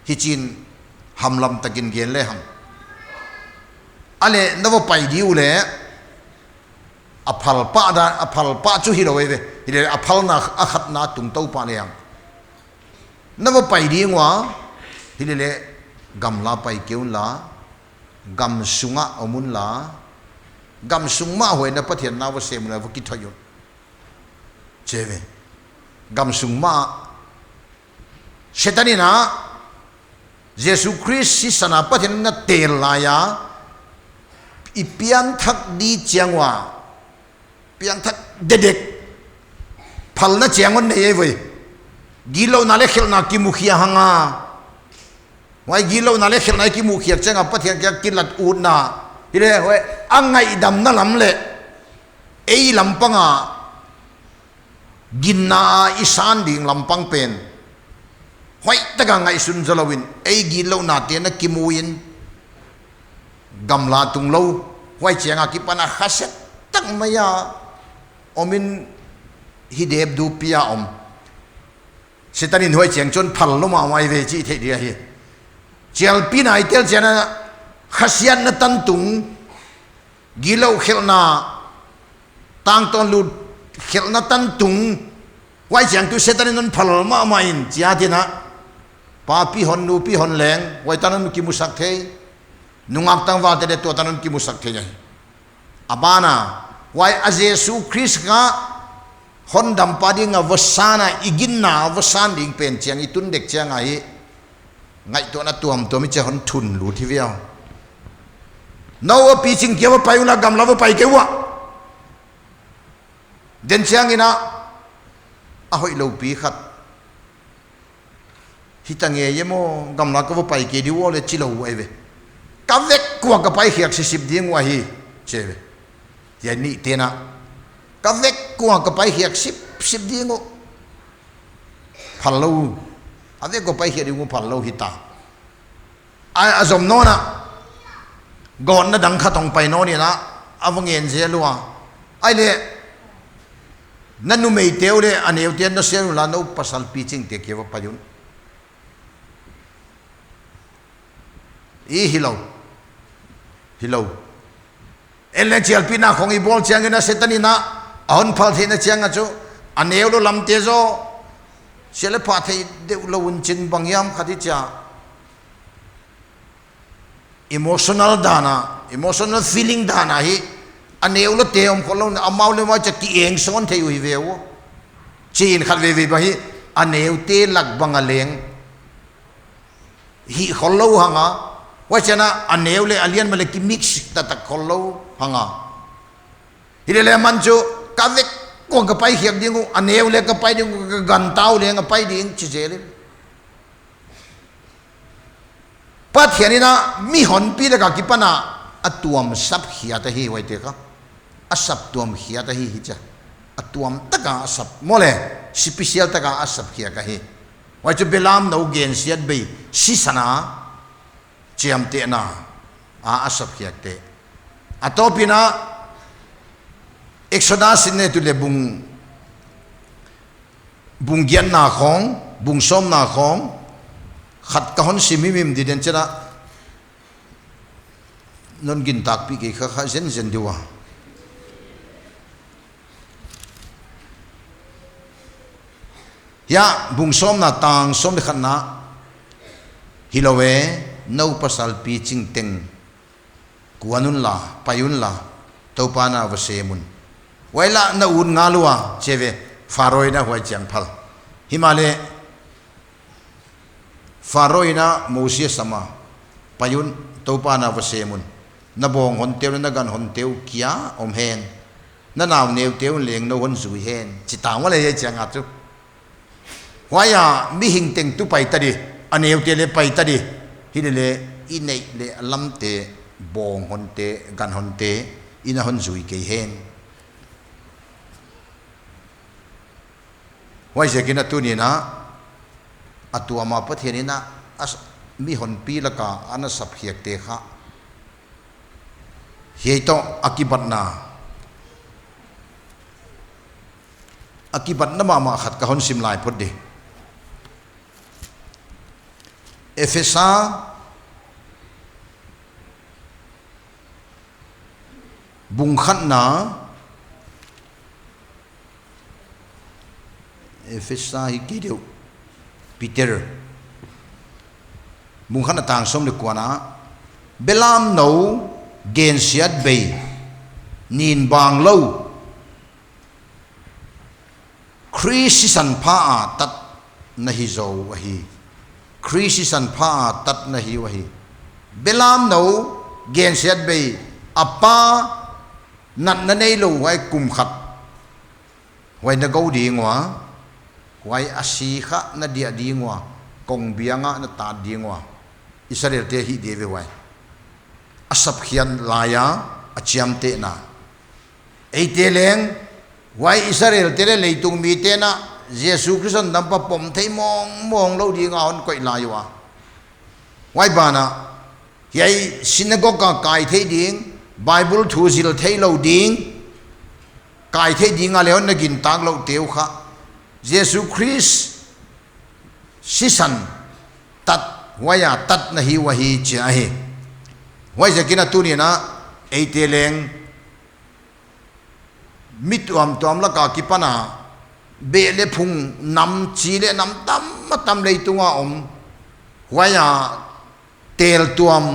hichi'n hamlam tak in gen le hang. A leh na va pai di uleh, a phal pah dan, a phal pah chu hilou ei ve. Hilele a phalna a khatna tung tou pah leh hang. Na va pai ding ua, hilele gamla pai kei un la, gam sung ah om un la, gam sung mah huai na Pathian na va sem un la va kithoih un. Chi ve. Gam sung mah. Setan in a, Jesu Khrist sisan a Pathian na tel lai a, i piangthak di chiang ua, piangthak dedek, phalna chiang hon nei ei ve. Gitlouhna leh khelhna kimukhia hang a. Huai gitlouhna leh khelhna i kimukhia chiang a Pathian kiang kilat utna. Hileh huai a ngaihdamna lam leh ei lam pang a ginna a i san ding lam pang pen hoihtak a ngaihsun zou lou in, ei gitlouhnate na kimu in, gamla tung lou, huai chiang a kipan a khasia tak mai a om in, hi dep dup pi a om. Setan in huai chiang chu hon phal lou mahmah ei ve chih theih di ahi. Chialpihna i tel chiang a khasiatna tan tung, gitlouh khelhna, tangtawn lut khelhna tan tung, huai chiang tuh Setan in hon phal mahmah in chiat in a, papi hon, nupi hon leng huai tan hon kimusak thei, nungak tangvalte leh tua tan hon kimusak thei ahi. A ban a, huai a Jesu Khrist kha hondampa ding a va san a, i ginna a va san ding pen chiang i tun dek chiang a hi, ngaihtuahna tuamtuam i chih hon thun lut hi ve aw. Nou a piching kia va pai un la, gamla va pai kei ua. Den chiang in a, a hoihlou pi khat, hita ngei e maw, gamla ka va pai kei di ua leh chi lou ei ve. Ka vek ua ka pai khiak sipsip ding uh ahi, chi ve. Hiai nihte na, ka vek ua ka pai khiak sipsip ding uh. Phal lou. A vek ua pai khiak ding uh phal lou hita. A, a zom nawn a, gawtna dang khat hong pai nawn in a, a va ngen zel ua. Ahihleh, na numeite uh leh a neute na sel un la, nou pasal pichingte kia va pai un. I hilou. Hilou. En leng chialpihna khong i bawl chiang in a Setan in a, a hon phal theihna chiang a chu, a neu lou lamte zaw, sia leh pha thei deuh lou un chin bang hiam khat i chi a. Emotional dan a, emotional feeling dan a hi, a neu loute om khol lou in a, amau leh amau chia ki eng sawn thei uh hi ve ua. Chi in khat veve bang hi, a neute lak bang a leng hih khol lou hang a, huai chiang a, a neu leh a lian mah leh ki mix taktak khol lou hang a. Hilele aman chu, ka vek Kong ka pai khiak ding uh, a neu leh ka pai ding uh, ka gan tau leng a pai ding chi zel in. Pathian in a mi honpi lak a kipan a a tuam sap khiat ahi huaite kha. A saptuam khiat ahi hi chia. A tuam tak a a sap maw leh, special tak a a sap khiak ahi. Huai chu belamnou gensiatbei sisan a chiamtehna a a sap khiakte. A tawpin a Exodus in ne tu leh bung, bung giatna khawng, bung sawmna khawng, khat ka hon sim himhim di den chia, non gintakpih kei kha kha zenzen di ua. Hiai bung sawmna tang sawm leh khatna, hilou e, nou pasal piching teng kuan unla, pai unla, Toupa na va sem un. Huai lah na ut ngal ua chi ve, Pharaoh in a huai chiang phal. Himahleh Pharaoh in a Mosi a sam a, pai un, Toupa na va sem un. Na bawng honte uh, na gan honte uh kia om hen. Na nau neute uh leng nou hon zui hen. Chi ta maw leh hiai chiang a chu. Huai a mihing teng tu pai ta di, a neute leh pai ta di. Hileleh i neih leh a lamte, bawng honte, gan honte, i na hon zui kei hen. Huaiziakin a tuni'n a, a tuam a Pathian in a, a s-, mi honpi lak a a na sap khiakte kha. Hiai toh a kibatna, a kibatna mahmah khat ka hon sim lai phot di. Efesa bung khatna, Efesa hi kei deuh, Peter. Bung khatna tang sawm leh kuana, belamnou gensiatbei, nin bang lou, Khrist sisan pha a tat na hi zaw ahi. Khrist sisan pha a tat na hi uh ahi. Belamnou gensiatbei, a pa natna neilou huai kum khat. Huai na gou ding ua, huai a si kha na diah ding ua, kongbiang ah na tat ding ua. Israelte hi di ve huai. A sap khiat lai a, a chiamtehna. Eite leng, huai Israelte leh leitung mite'n a, Jesu Khrist hondampa pom thei mawngmawng lou ding a hon koih lai ua. Huai banah, hiai synagogue a kai thei ding, Bible thu zil theilou ding, kai thei ding a leh hon na gintak louhte uh kha. Jesu Khrist sisan tat, huai a tat na hi uh ahi chi ahi. Huaiziakin a tuni'n a, eite leng, mi tuamtuam lak a kipan a, beh leh phung nam chi leh nam tam a tam leitung a om. Huai a teltuam,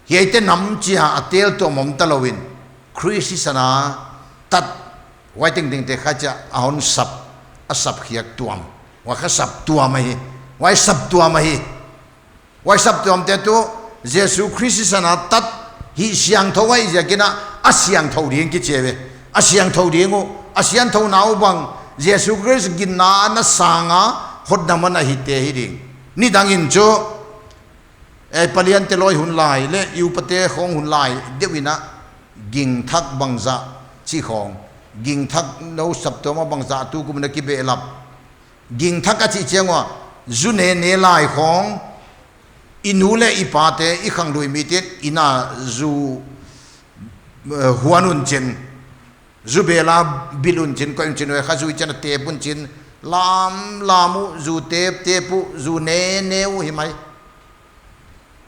hiaite nam chi a a teltuam om ta lou in, Khrist sisan a tat, huai tengtengte kha chia a hon sap, a sap khiak tuam. Huai kha saptuam ahi, huai saptuam ahi. Huai saptuamte tuh, Jesu Khrist sisan a tat hi siangthou ahihziakin a, a siangthou ding kichi ve. A siangthou ding uh, a siangthouna uh bang, Jesu Khrist ginna a na sang a, hotdam a na hite hi ding. Nidang in chu, eh, paliante lawi hun lai, leh upate khawng hun lai, deuh in a, gingthak bangzah, chi khawng. Gingthak nou saptuam a bangzah tukum in a kibehlap. Gingthak a chih chiang ua, zu nene lai khawng, i nu leh i pate, i khanglui mite'n, inn a zu, eh, huan un chin, zu bel a bil un chin, koih un chin, huai kha zu i chan a tep un chin, lamlam uh, zu tep, tep uh, zu nene uh hi mai.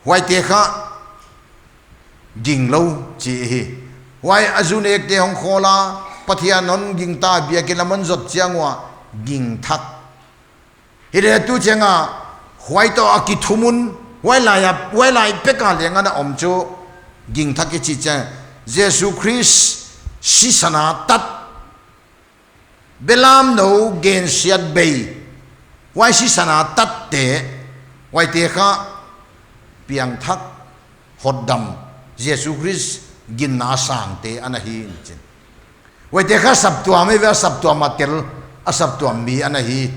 Huaite kha, ging lou chi hi. Huai a zu nekte hong khawl a, Pathian hon gingta biakin lam hon zot chiang ua, gingthak. Hileh tu chiang a, huai toh a kithum un, huai lai a, huai lai pek a leng ana om chu, gingthak i chih chiang, Jesu Khrist sisan a tat, belamnou gensiatbei, huai sisan a tatte, huaite kha piangthak, hotdam, Jesu Khrist ginna sangte ana hi in chin. Huaite kha saptuam ei ve, a saptuam a tel, a saptuam mi ana hi.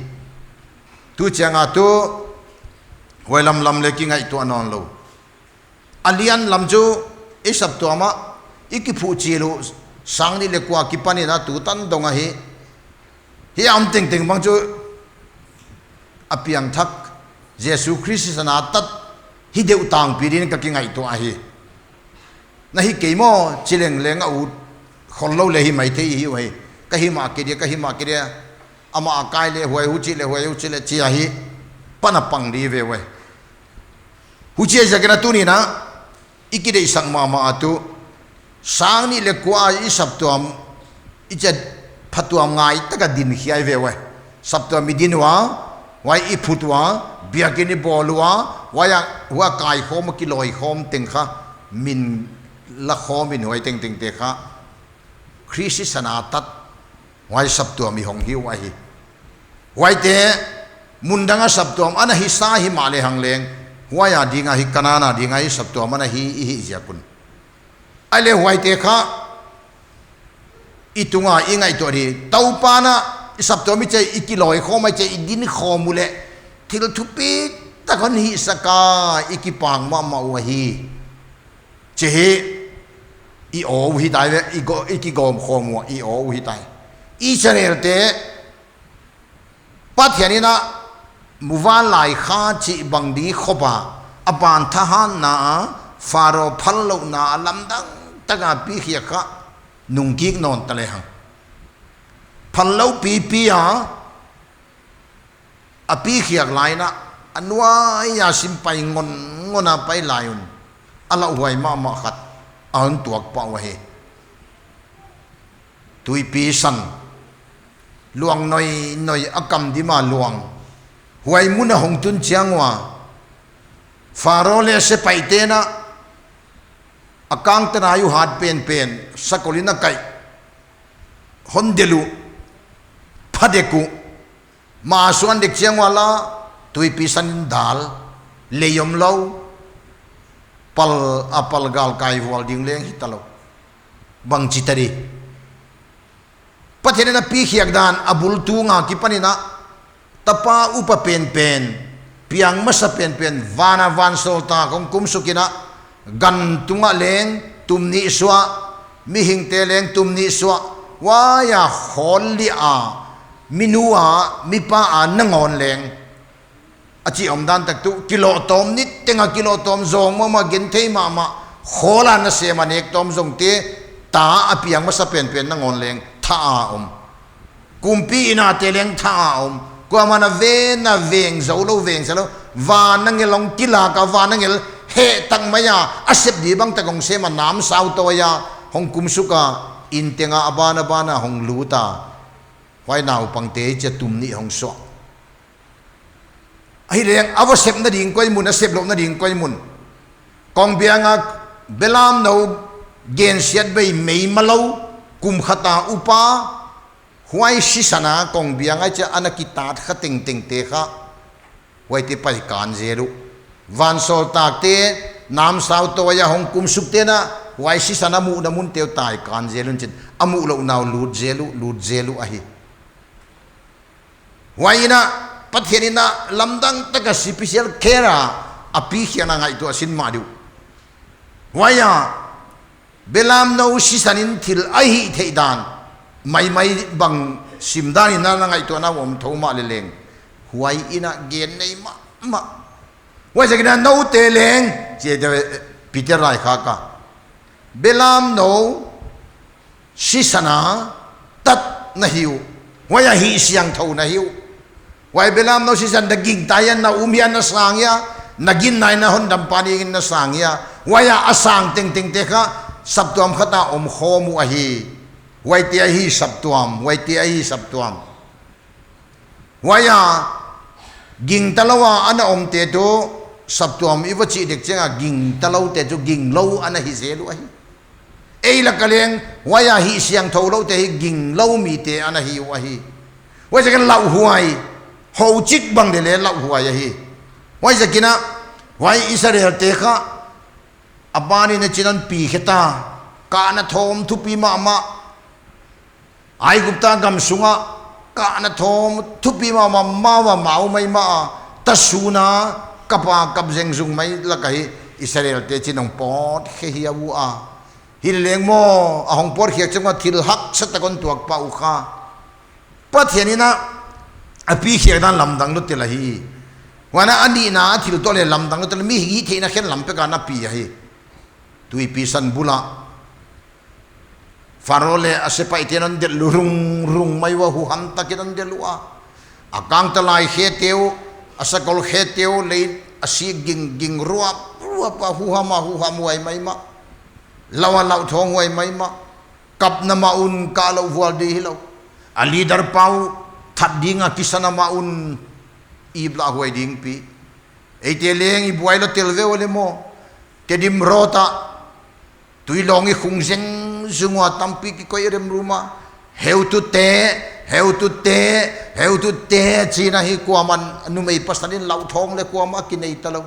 Tu chiang a tu, huai lamlam leh kingaihtuah nawnlou. A lian lam chu, i saptuam ah, i kiphuchil uh, sang nih leh kua kipan in a tu tan dong ahi. Hiai a om tengteng bang chu, a piangthak, Jesu Khrist sisan a tat, hi deuh tangpi ding in ka kingaihtuah ahi. Na hi kei maw, chi leng leng a ut, khollou leh hi maithei hi uh hi. Ka hi mah kei dia, ka hi mah kei dia. Amah a kai leh huai, huchi leh huai, huchi leh chi ahi. Pan a pang di ve uh hi. Huchi ziakin a tuni'n a, i kideihsak mahmah a tu. Sang nih leh kua i saptuam, i chet phatuam ngai taka din hiai ve uh hi. Saptuam i din ua, huai i phut ua, biakin i bawl ua, huai a, huai a kaikhawm a kiloikhawm teng kha, min lakhawm in huai tengtengte kha. Khrist sisan a tat, huai saptuam i hong hi uh ahi. Huaite, mundang a saptuam ana hisa himahleh hang leng, huai a ding a hi Kanaan a ding a hi saptuam ana hi i hih ziak un. Ahihleh huaite kha, i tung a i ngaihtuah di, Toupa'n a, i saptuam i chih, i kiloikhawm a i chih, i dinkhawm uleh, thil thupitak hon hihsak a, i kipak mahmah uh ahi. Chih hi, i aw uh hi tai ve, i go, i kigawmkhawm uh, i aw uh hi tai. Israelte, Pathian in a, muvanlai kha chih bang di khop a, a ban thahatna a, Pharaoh phallouhna a lamdang taka a pi khiak kha, nungkik nawn ta lehang. Phallou pipi a, a pi khiak lai in a, a nuai a sim pai ngon ngon a pai lai un, a lauhuai mahmah khat, a hon tuak pah uh ahi. Tuipi san, luang noinoi a kam dim a luang, huai mun a hong tun chiang ua, Pharaoh leh a sepaihten a, a kangtanai uh hat penpen, sakol in a kaih, hon delh uh, phadek uh, ma suan dek chiang ua la, tuipi san in dal, lei omlou, pal a pal galkai vual ding leng hitalou. Bangchi ta di. Pathian in a pi khiak dan a bul tung a kipan in a, tapa upa penpen, piang masa penpen, van a vansawltak hong kumsuk in a, gan tung ah leng tum nih suah, mihingte leng tum nih suah, huai a khawl liah a, mi nu a, mi pa a nangawn leng. A chih omdan tak tu, kilohtawm niteng a kilohtawm zawng mahmah, genthei mahmah, khawl a nasem a nek tawm zongte, ta a piang masa penpen nangawn leng, tha a om. Kumpi in a te leng tha a om. Kuamah in a ven a veng zou lou, veng zou lou. Van angel hong kilak a, van angel heh tak mai a, a sep di bang tak hong sem a namsau tawi a, hong kumsuk a, in teng a a ban a ban a hong lut a. Huai naupangte chih tum nih hong suah. Ahihleh, a va sepna ding koi mun, a sep louhna ding koi mun. Kongbiang a belamnou gensiatbei mei malou, kum khat a upa, huai sisan a kongbiang a chih ana kitat kha tengtengte kha, huaite pai kan zel uh. Vansawltakte, namsau tawi a hong kumsukte'n a, huai sisan a muhna munte uh tai kan zel un chin. A muhlouhna uh lut zel uh, lut zel uh ahi. Huai in a, Pathian in a lamdang taka special care a, a pi khiakna ngaihtuah sin mah di uh. Huai a, belamnou sisan in thil a hih theih dan, maimai bang sim dan in a na ngaihtuahna uh om thou mahleh leng. Huai in a gen nei mahmah. Huaiziakin a noute leng, chi te, Peter lai kha ka. Belamnou sisan a tat na hi uh. Huai a hihsiangthou na hi uh. Huai belamnou sisan na gingta hia, na um hia, na sang hia, na ginna in a hondampa ding in na sang hia. Huai a a sang tengtengte kha saptuam khat a omkhawm uh ahi. Huaite ahi saptuam, huaite ahi saptuam. Huai a, gingta lou a ana omte tu, saptuam i va chih dek chiang a, gingta loute chu ginglou ana hi zel uh ahi. Ei lak a leng, huai a hihsiangthou loute hi ginglou mite ana hi uh ahi. Huaiziakin lauhuai, houchik bang leh leh lauhuai ahi. Huaiziakin a, huai Israelte kha, a ban in a chin hon pi khe ta, ka na thawm thupi mahmah, Aigupta gam sunga kahna thawm thupi mahmah, mau a mau maimah a, ta suna, kap a kap zengzung mai lak ahi, Israelte chin hong pawtkhe hi a uh a. Hileleng maw, a hong pawtkhiak chiang ua thil haksa tak hon tuak pah uh kha. Pathian in a, a pi khiak dan lamdang lua tel ahi. Huan a nihna a thil toh leh lamdang lua tel, mi hihtheihna khen lam pek a na pi ahi. Tuipi san bul ah Pharaoh leh a sepaihte hon delh lua rungrung mai ua, huham takin hon delh ua. A kangtalai khete uh, a sakol khete uh, lei a sik gingging ruapruap a, huham a huhamhuai maimah. Lau a lauthawnghuai maimah. Kapna mah un kah louh vual di hilou. A leader pa uh that ding a kisan a mah un ip lah huai dingpi. Eite leng i buai lua tel ve ua leh maw. Tedim Road ah tuilawng i khung zengzung ua, tampi kikoih remrum a. Heutute, heutute, heutute, chi'n ahi. Kuaman numei pasal in lauthawng leh kuamah kinei talou.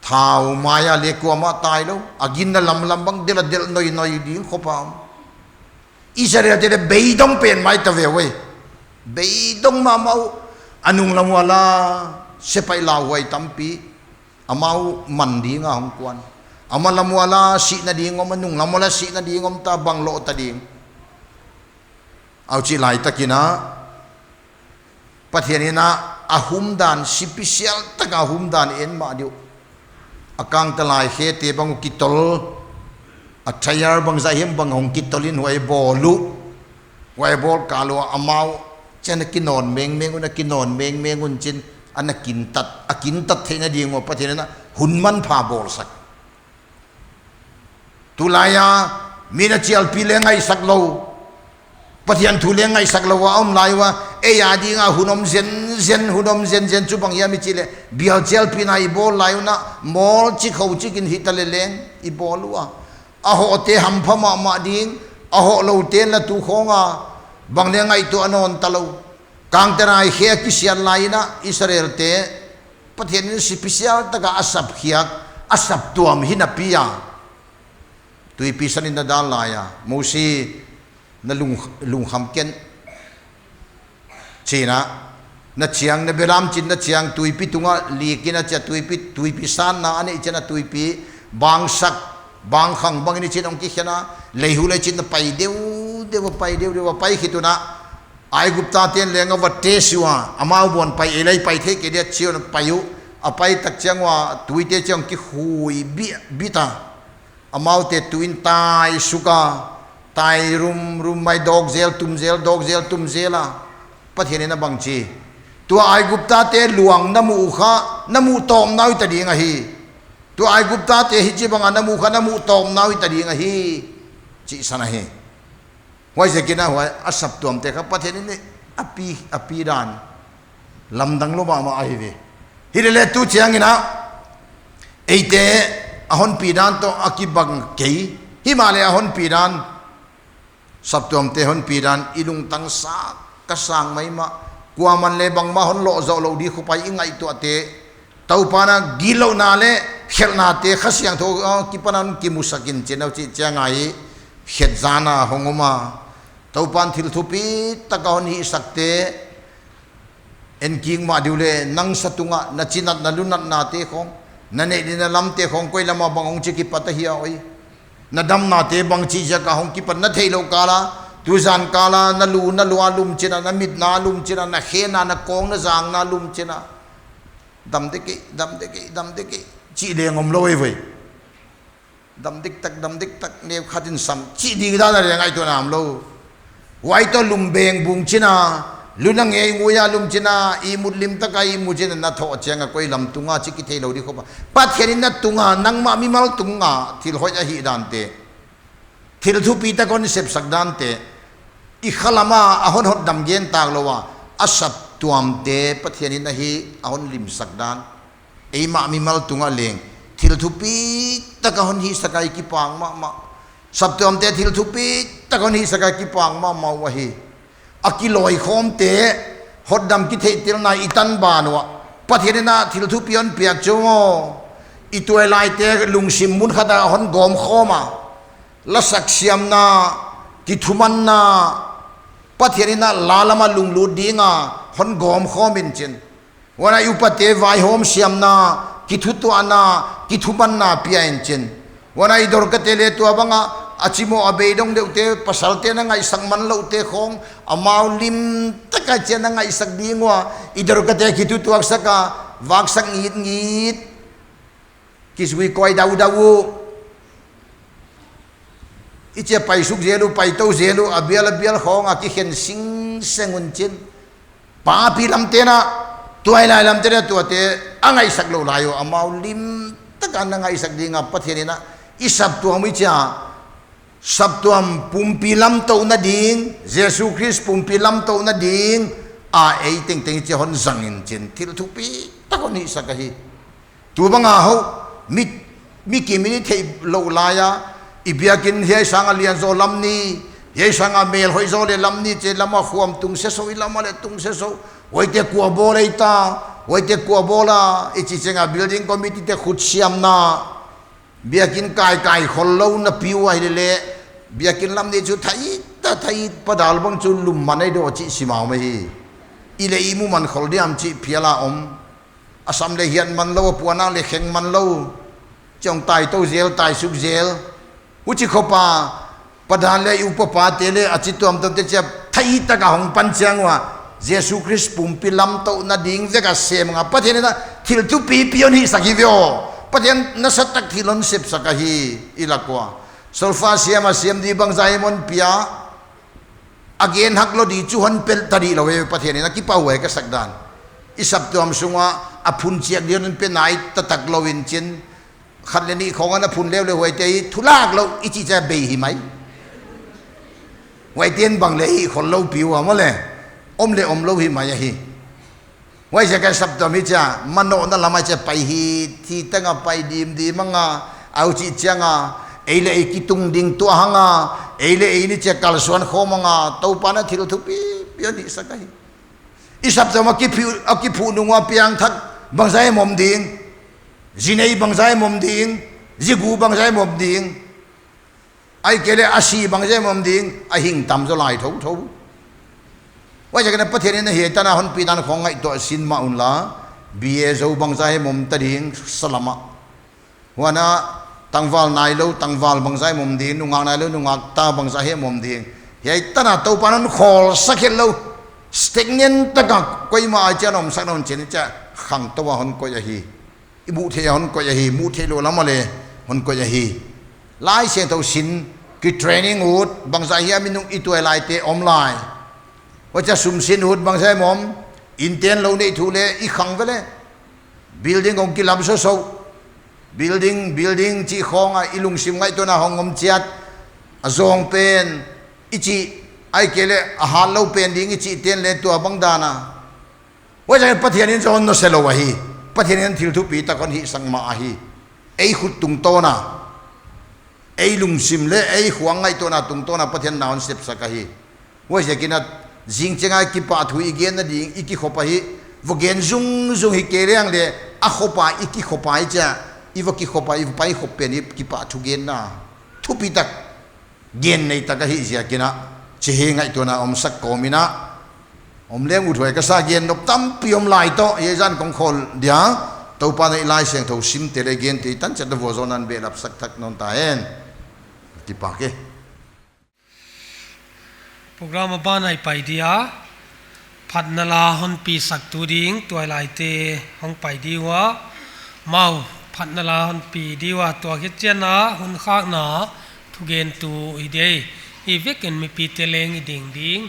Thau mai a leh kuamah tailou. A ginna lamlam bang delh a delh noinoi ding khop a om. Israelte leh beidong pen mai ta ve uh e. Beidong mahmah uh. A nunglam ua lah sepaih lauhuai tampi. Amau man ding a hong kuan. A malam ua lah sihna ding om, a nunglam ua lah sihna ding om ta, bang loh ta ding. Huchi lai takin a, Pathian in a, a humdan, special tak a humdan en mah di uh. A kangtalai khete bang uh kitol, a tyre bangzah hiam bang hong kitol in huai bawl uh. Huai bawl kal ua amau chi'n a kinawn mengmeng un, a kinawn mengmeng un chi'n, ana kintat, a kintat theihna ding ua Pathian in a hun manpha bawlsak. Tulai a, mi'n a chialpih leh ngaihsak lou, Pathian thu leh ngaihsak lou a om lai ua, ei a ding a hun om zenzen, hun om zenzen chu bang hiam i chih leh, bial chialpihna i bawl lai un a, mawl chik hou chik in hita leleng i bawl ua. A hohte hampha mahmah ding, a hohloute'n la tu khawng a bang leh ngaihtuah nawn talou. Kangtalai khe a kisiat lai in a, Israelte Pathian in special tak a a sapkhiak, a saptuam hi napi a, tuipi san in na dal lai a, Mosi, na lung, lungkham ken, chi'n a, na chiang, na belam chin na chiang, tuipi tung ah lik in a chia, tuipi, tuipi sanna a neih chiang a, tuipi bangsak, bangkhang bang in i chin hong kikhen a, lei hu leh chin na pai deudeu a, pai deudeu a, pai khit un a, Aiguptate'n leng a va test ua, amau bang pai, ei leng pai thei kei dia chi'n a pai uh, a pai tak chiang ua, tuite chiang kikhui bit, bit a. Amaute tu in tai suk a, tai rumrum mai, dawk zel tum zel, dawk zel tum zel a. Pathian in a bang chi. Tua Aiguptate luang na muh uh kha, na muh tawm nau hi ta ding ahi. Tua Aiguptate hichibang a na muh uh kha, na muh tawm nau hi ta ding ahi. Chih san ahi. Huaiziakin a huai a saptuamte kha Pathian in a pi, a pi dan lamdang lou mahmah ahi ve. Hileleh tu chiangin a, eite a hon pi dan toh a kibang kei. Himahleh a hon pi dan, saptuamte hon pi dan i lungtang sak ka sang maimah. Kuaman leh bangmah hon loh zoh lou di khop a i ngaihtuahte, Toupa'n a gitlouhna leh khelhnate Kha Siangthou, ah, kipan a hon kimusak in chin a, huchi chiang a i khet zan a hong om a. Toupa'n thil thupi tak a hon hihsakte en kik mah di uh leh, nang sa tung ah na chinat, na lunatnate khawng, na neih leh na lamte khawng koi lam a bang hong chi kipat ahia oi. Na damnate bangchi ziak a hong kipat na theihlouh kal a, tuzan kal a na lu, na lua lum chin a, na mit na lum chin a, na khe na, na kawng na zang na lum chin a. Dam dek e, dam dek e, dam dek e, chih leng om lou e voi. Dam diktak, dam diktak, neu khat in sam chih ding dan a leng ngaihtuahna om lou. Huai toh lum beng bung chin a, lu na ngei ngui a lum chin a, ihmut lim tak a ihmu chin a, na thoh chiang a koi lam tung a chih kitheilou di khop a. Pathian in na tung a, nangmah mimal tung a thil hoih a hih dante, thil thupi tak a hon sepsak dante, i khalam a a hon hotdam gen tak lou a, a saptuamte Pathian in ahi a hon limsak dan. Eimah mimal tung ah leng thil thupi tak a hon hihsak a i kipang mahmah. Saptuamte thil thupi tak a hon hihsak a i kipang mahmah uh ahi. A kilawi khawmte hotdam kitheihtelna i tan ban uah Pathian in a thil thupi hon piak chu maw, i tuailaite lungsim mun khat a hon gawm khawm a, lasak siamna, kithumanna, Pathian in a la lam a lunglut ding a hon gawm khawm in chin. Huan a i upate vaihawm siamna, kithutuahna, kithumanna pia in chin. Huan a i Dorkate leh tuabang a, a chimoh a beidong deuhte, pasalte na ngaihsak manlouhte khawng, amau lim tak a chia na ngaihsak ding ua, i Dorkate kithutuaksak a, vaksak ngitngit, kizui koi daudau uh. I chia paisuk zel uh, paitou zel uh, a bial a bial khawng a kikhen singseng un chin. Papi lamte'n a, tuailai lamte'n a tuate a ngaihsak lou lai uh, amau lim tak a na ngaihsak ding a Pathian in a, i saptuam i chia, saptuam pumpi lamtouhna ding, Jesu Khrist pumpi lamtouhna ding a ei tengteng i chia hon zang in chin, thil thupi tak hon hihsak ahi. Tuabang a hou, mi, mi kim in i theih louh lai a, i biakinn hiai sang a lian zaw lam ni, hiai sang a mel hoih zaw leh lam ni, chi lam a khuam tung sesou, i lam a leh tung sesou, huaite kua bawl ei ta, huaite kua bawl a, i chih chiang a building committee te khut siamna, biakinn kaikai khollou na pi uh ahi leh leh, biakinn lam ni chu thait ta thait, padal bang chu lum man ei daw chih simau mai hi. I leh i mu man khol diam chih phial a om. A sam leh hiat manlou, a puan a leh kheng manlou. Chiang taitou zel, taisuk zel. Huchi khop a, padal leh i upapate leh a chi tuamtuamte chia thait tak a hong pan chiang ua, Jesu Khrist pumpi lamtouhna ding vek a sem nga Pathian in a thil thupipi hon hihsak hi ve aw. Pathian nasatak thil hon sepsak ahi i lak ua. Solfa siam a siam di bangzah hiam hon pia. A gen hak lou di chu hon pel ta di lou e, Pathian in a kipahhuai ka sak dan. I saptuam sung ua a phun chiak di hon pe nai taktak lou in chin. Khat leh nih khawng a na phun leuleu huaite i thulak lou i chih chia bei hi mai. Huaite'n bang leh hih khollou pi ua maw leh. Om leh omlou hi mai ahi. Huaiziak a saptuam i chia, manohna lam a chia pai hi, thi tang a pai dimdim a nga, a huchih chiang a, ei leh ei kitung ding tuah hang a, ei leh ei ni chia kalsuan khawm a nga, Toupa'n a thil thupipi hon hihsak ahi. I saptuam a kiphu, a kiphuh nung ua piangthak bangzah hiam om ding, zi nei bangzah hiam om ding, zi gu bangzah hiam om ding. Ahihkeileh a si bangzah hiam om ding, a hing tam zaw lai thouthou. Huaiziak in a Pathian in a hiai tan a hon pi dan khawng ngaihtuah sin mah un la, B A zo bangzah hiam om ta ding, sa lam a. Huan a tangval nailou, tangval bangzah hiam om ding, nungak nailou, nungak ta bangzah hiam om ding. Hiai tan a Toupa'n hon khawlsak het lou, stagnant tak a koimah a chiang omsak nawn chin chia, khangtou a hon koih ahi. I muh theih a hon koih ahi, muh theih lou lam a leh hon koih ahi. Laisiangthou sin, kitraining ut, bangzah hiam i nung i tuailaite om lai. Huchia sum sin ut bangzah hiam om, innte'n lou neih thu leh i khang ve leh. Building hong kilam sosou. Building, building chih khawng a i lungsim ngaihtuahna hong om chiat. A zawng pen, i chih, ahihkeileh a hatlou pen ding i chih te'n leh tuabang dan a. Huaiziak in Pathian in zaw hon nusia lou ahi. Pathian in thil thupi tak hon hihsak mah ahi. Ei khut tungtawn a, ei lungsim leh ei khuang ngaihtuahna tungtawn a Pathian in a hon sepsak ahi. Huaiziak in a zing chiang a kipahthu i genna ding i kikhop ahi. Va gen zungzung hi kei leng leh a khop a i kikhop a i chia, i va kikhop a i va pai khop pen i kipahthu genna thupi tak gen nei tak ahih ziak in a, chih hi ngaihtuahna omsak kawm in a, om leng uthuai ka sa, gen nop tampi om lai toh, hiai zan kong khawl dia, Toupa'n a i Laisiangthou simte leh gente i tan chiat a vualzawlna hon behlap sak thak nawn ta hen. Kipak e. Program a ban ah i pai dia, phatna la hon pisaktu ding tuailaite hong pai di ua, amau phatna la hon pi di ua, tua khit chiang a hun khakna thugentu hi di, hi vek in mipite leng i ding ding.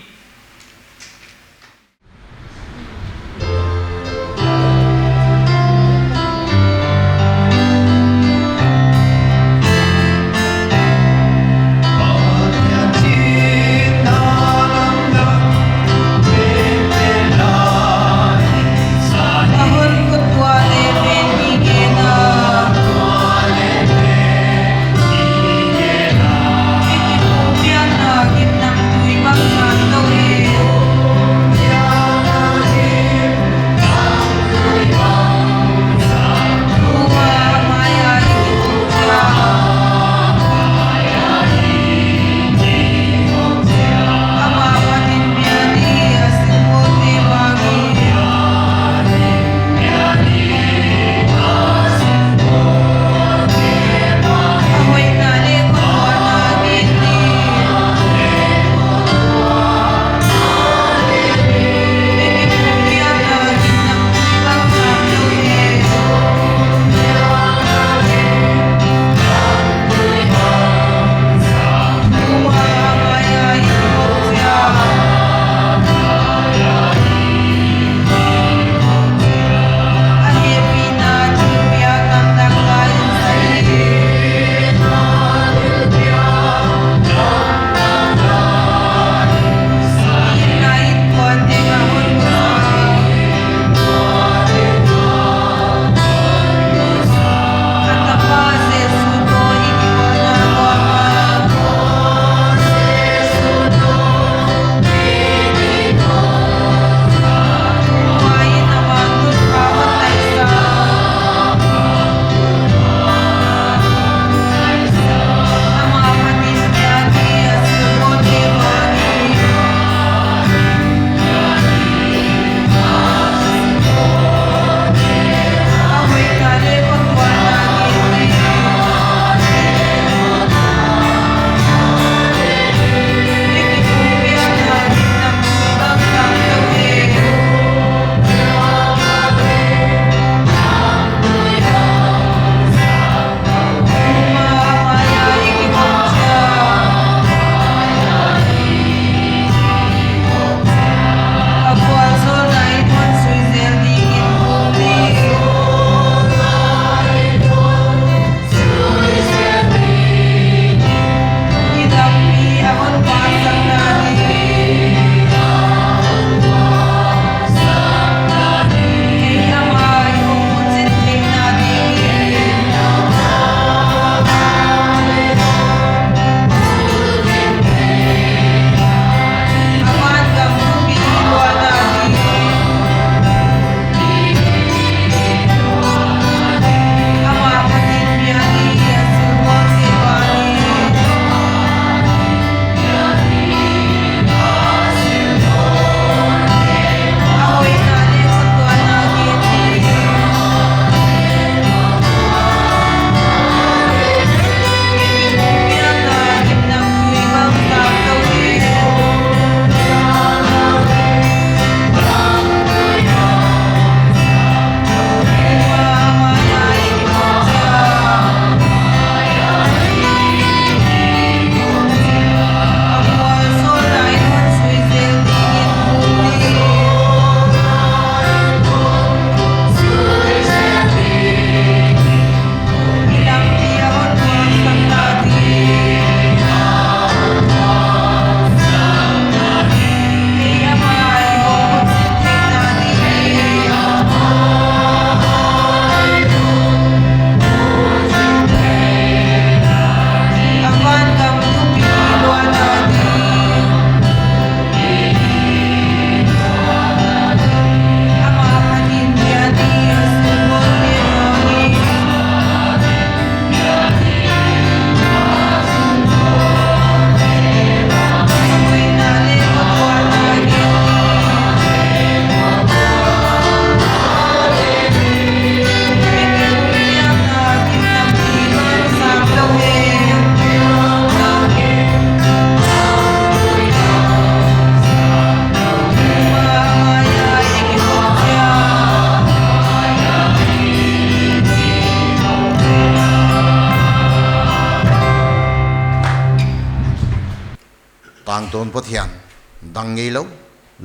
Tu'n Pathian dang ngeilou,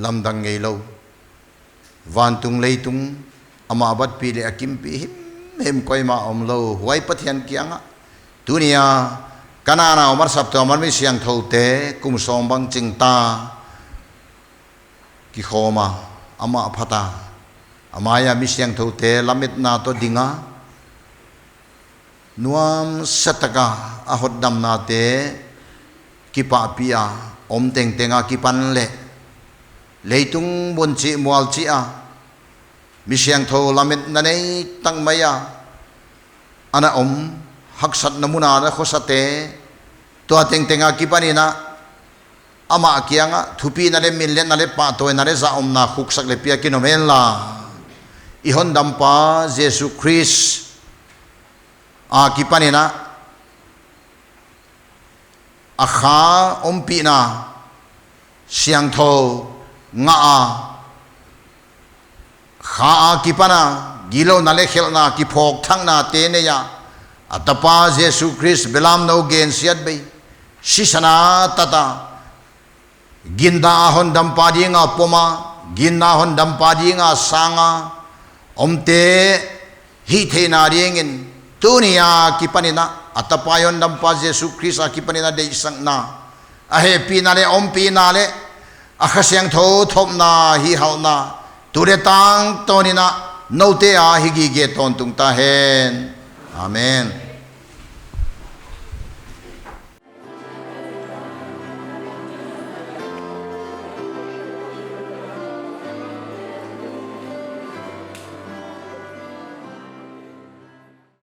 lamdang ngeilou, vantung leitung, amah batpih leh a kimpih himhim koimah omlou, huai Pathian kiangah tuni a Kanaan a om a saptuam a mi siangthoute kum sawm bang ching ta kikhawm a, amah phat a, a mai a mi siangthoute lametna toh ding a, nuamsa tak a a hotdamnate kipahpih a om tengteng a kipan leh, leitung bun chih mual chih a mi siangthou lametna nei tak mai a ana om, haksatna mun a na khosate, tua tengteng a kipan in a, amah kiangah thupina leh minliatna leh pahtawina leh zahomna khuksak leh piak in om hen la. I hondampa Jesu Khrist a kipan in a, a kha ompihna siangthou ngah a, kha a kipan a gilou na leh khelhna kiphawk thaknate nei a, a tapa Jesu Khrist belamnou gensiatbei sisan a tat a, ginna a hondampa ding a pom a, ginna a hondampa ding a sang a omte hihtheihna ding in, tuni a kipan in a, a tapa i hondampa Jesu Khrist a kipan in a deihsakna, a hehpihna leh ompihna leh a Kha Siangthou thopna hihhalhna tu leh tangtawn in a noute a hih gige tawntung ta hen. Amen.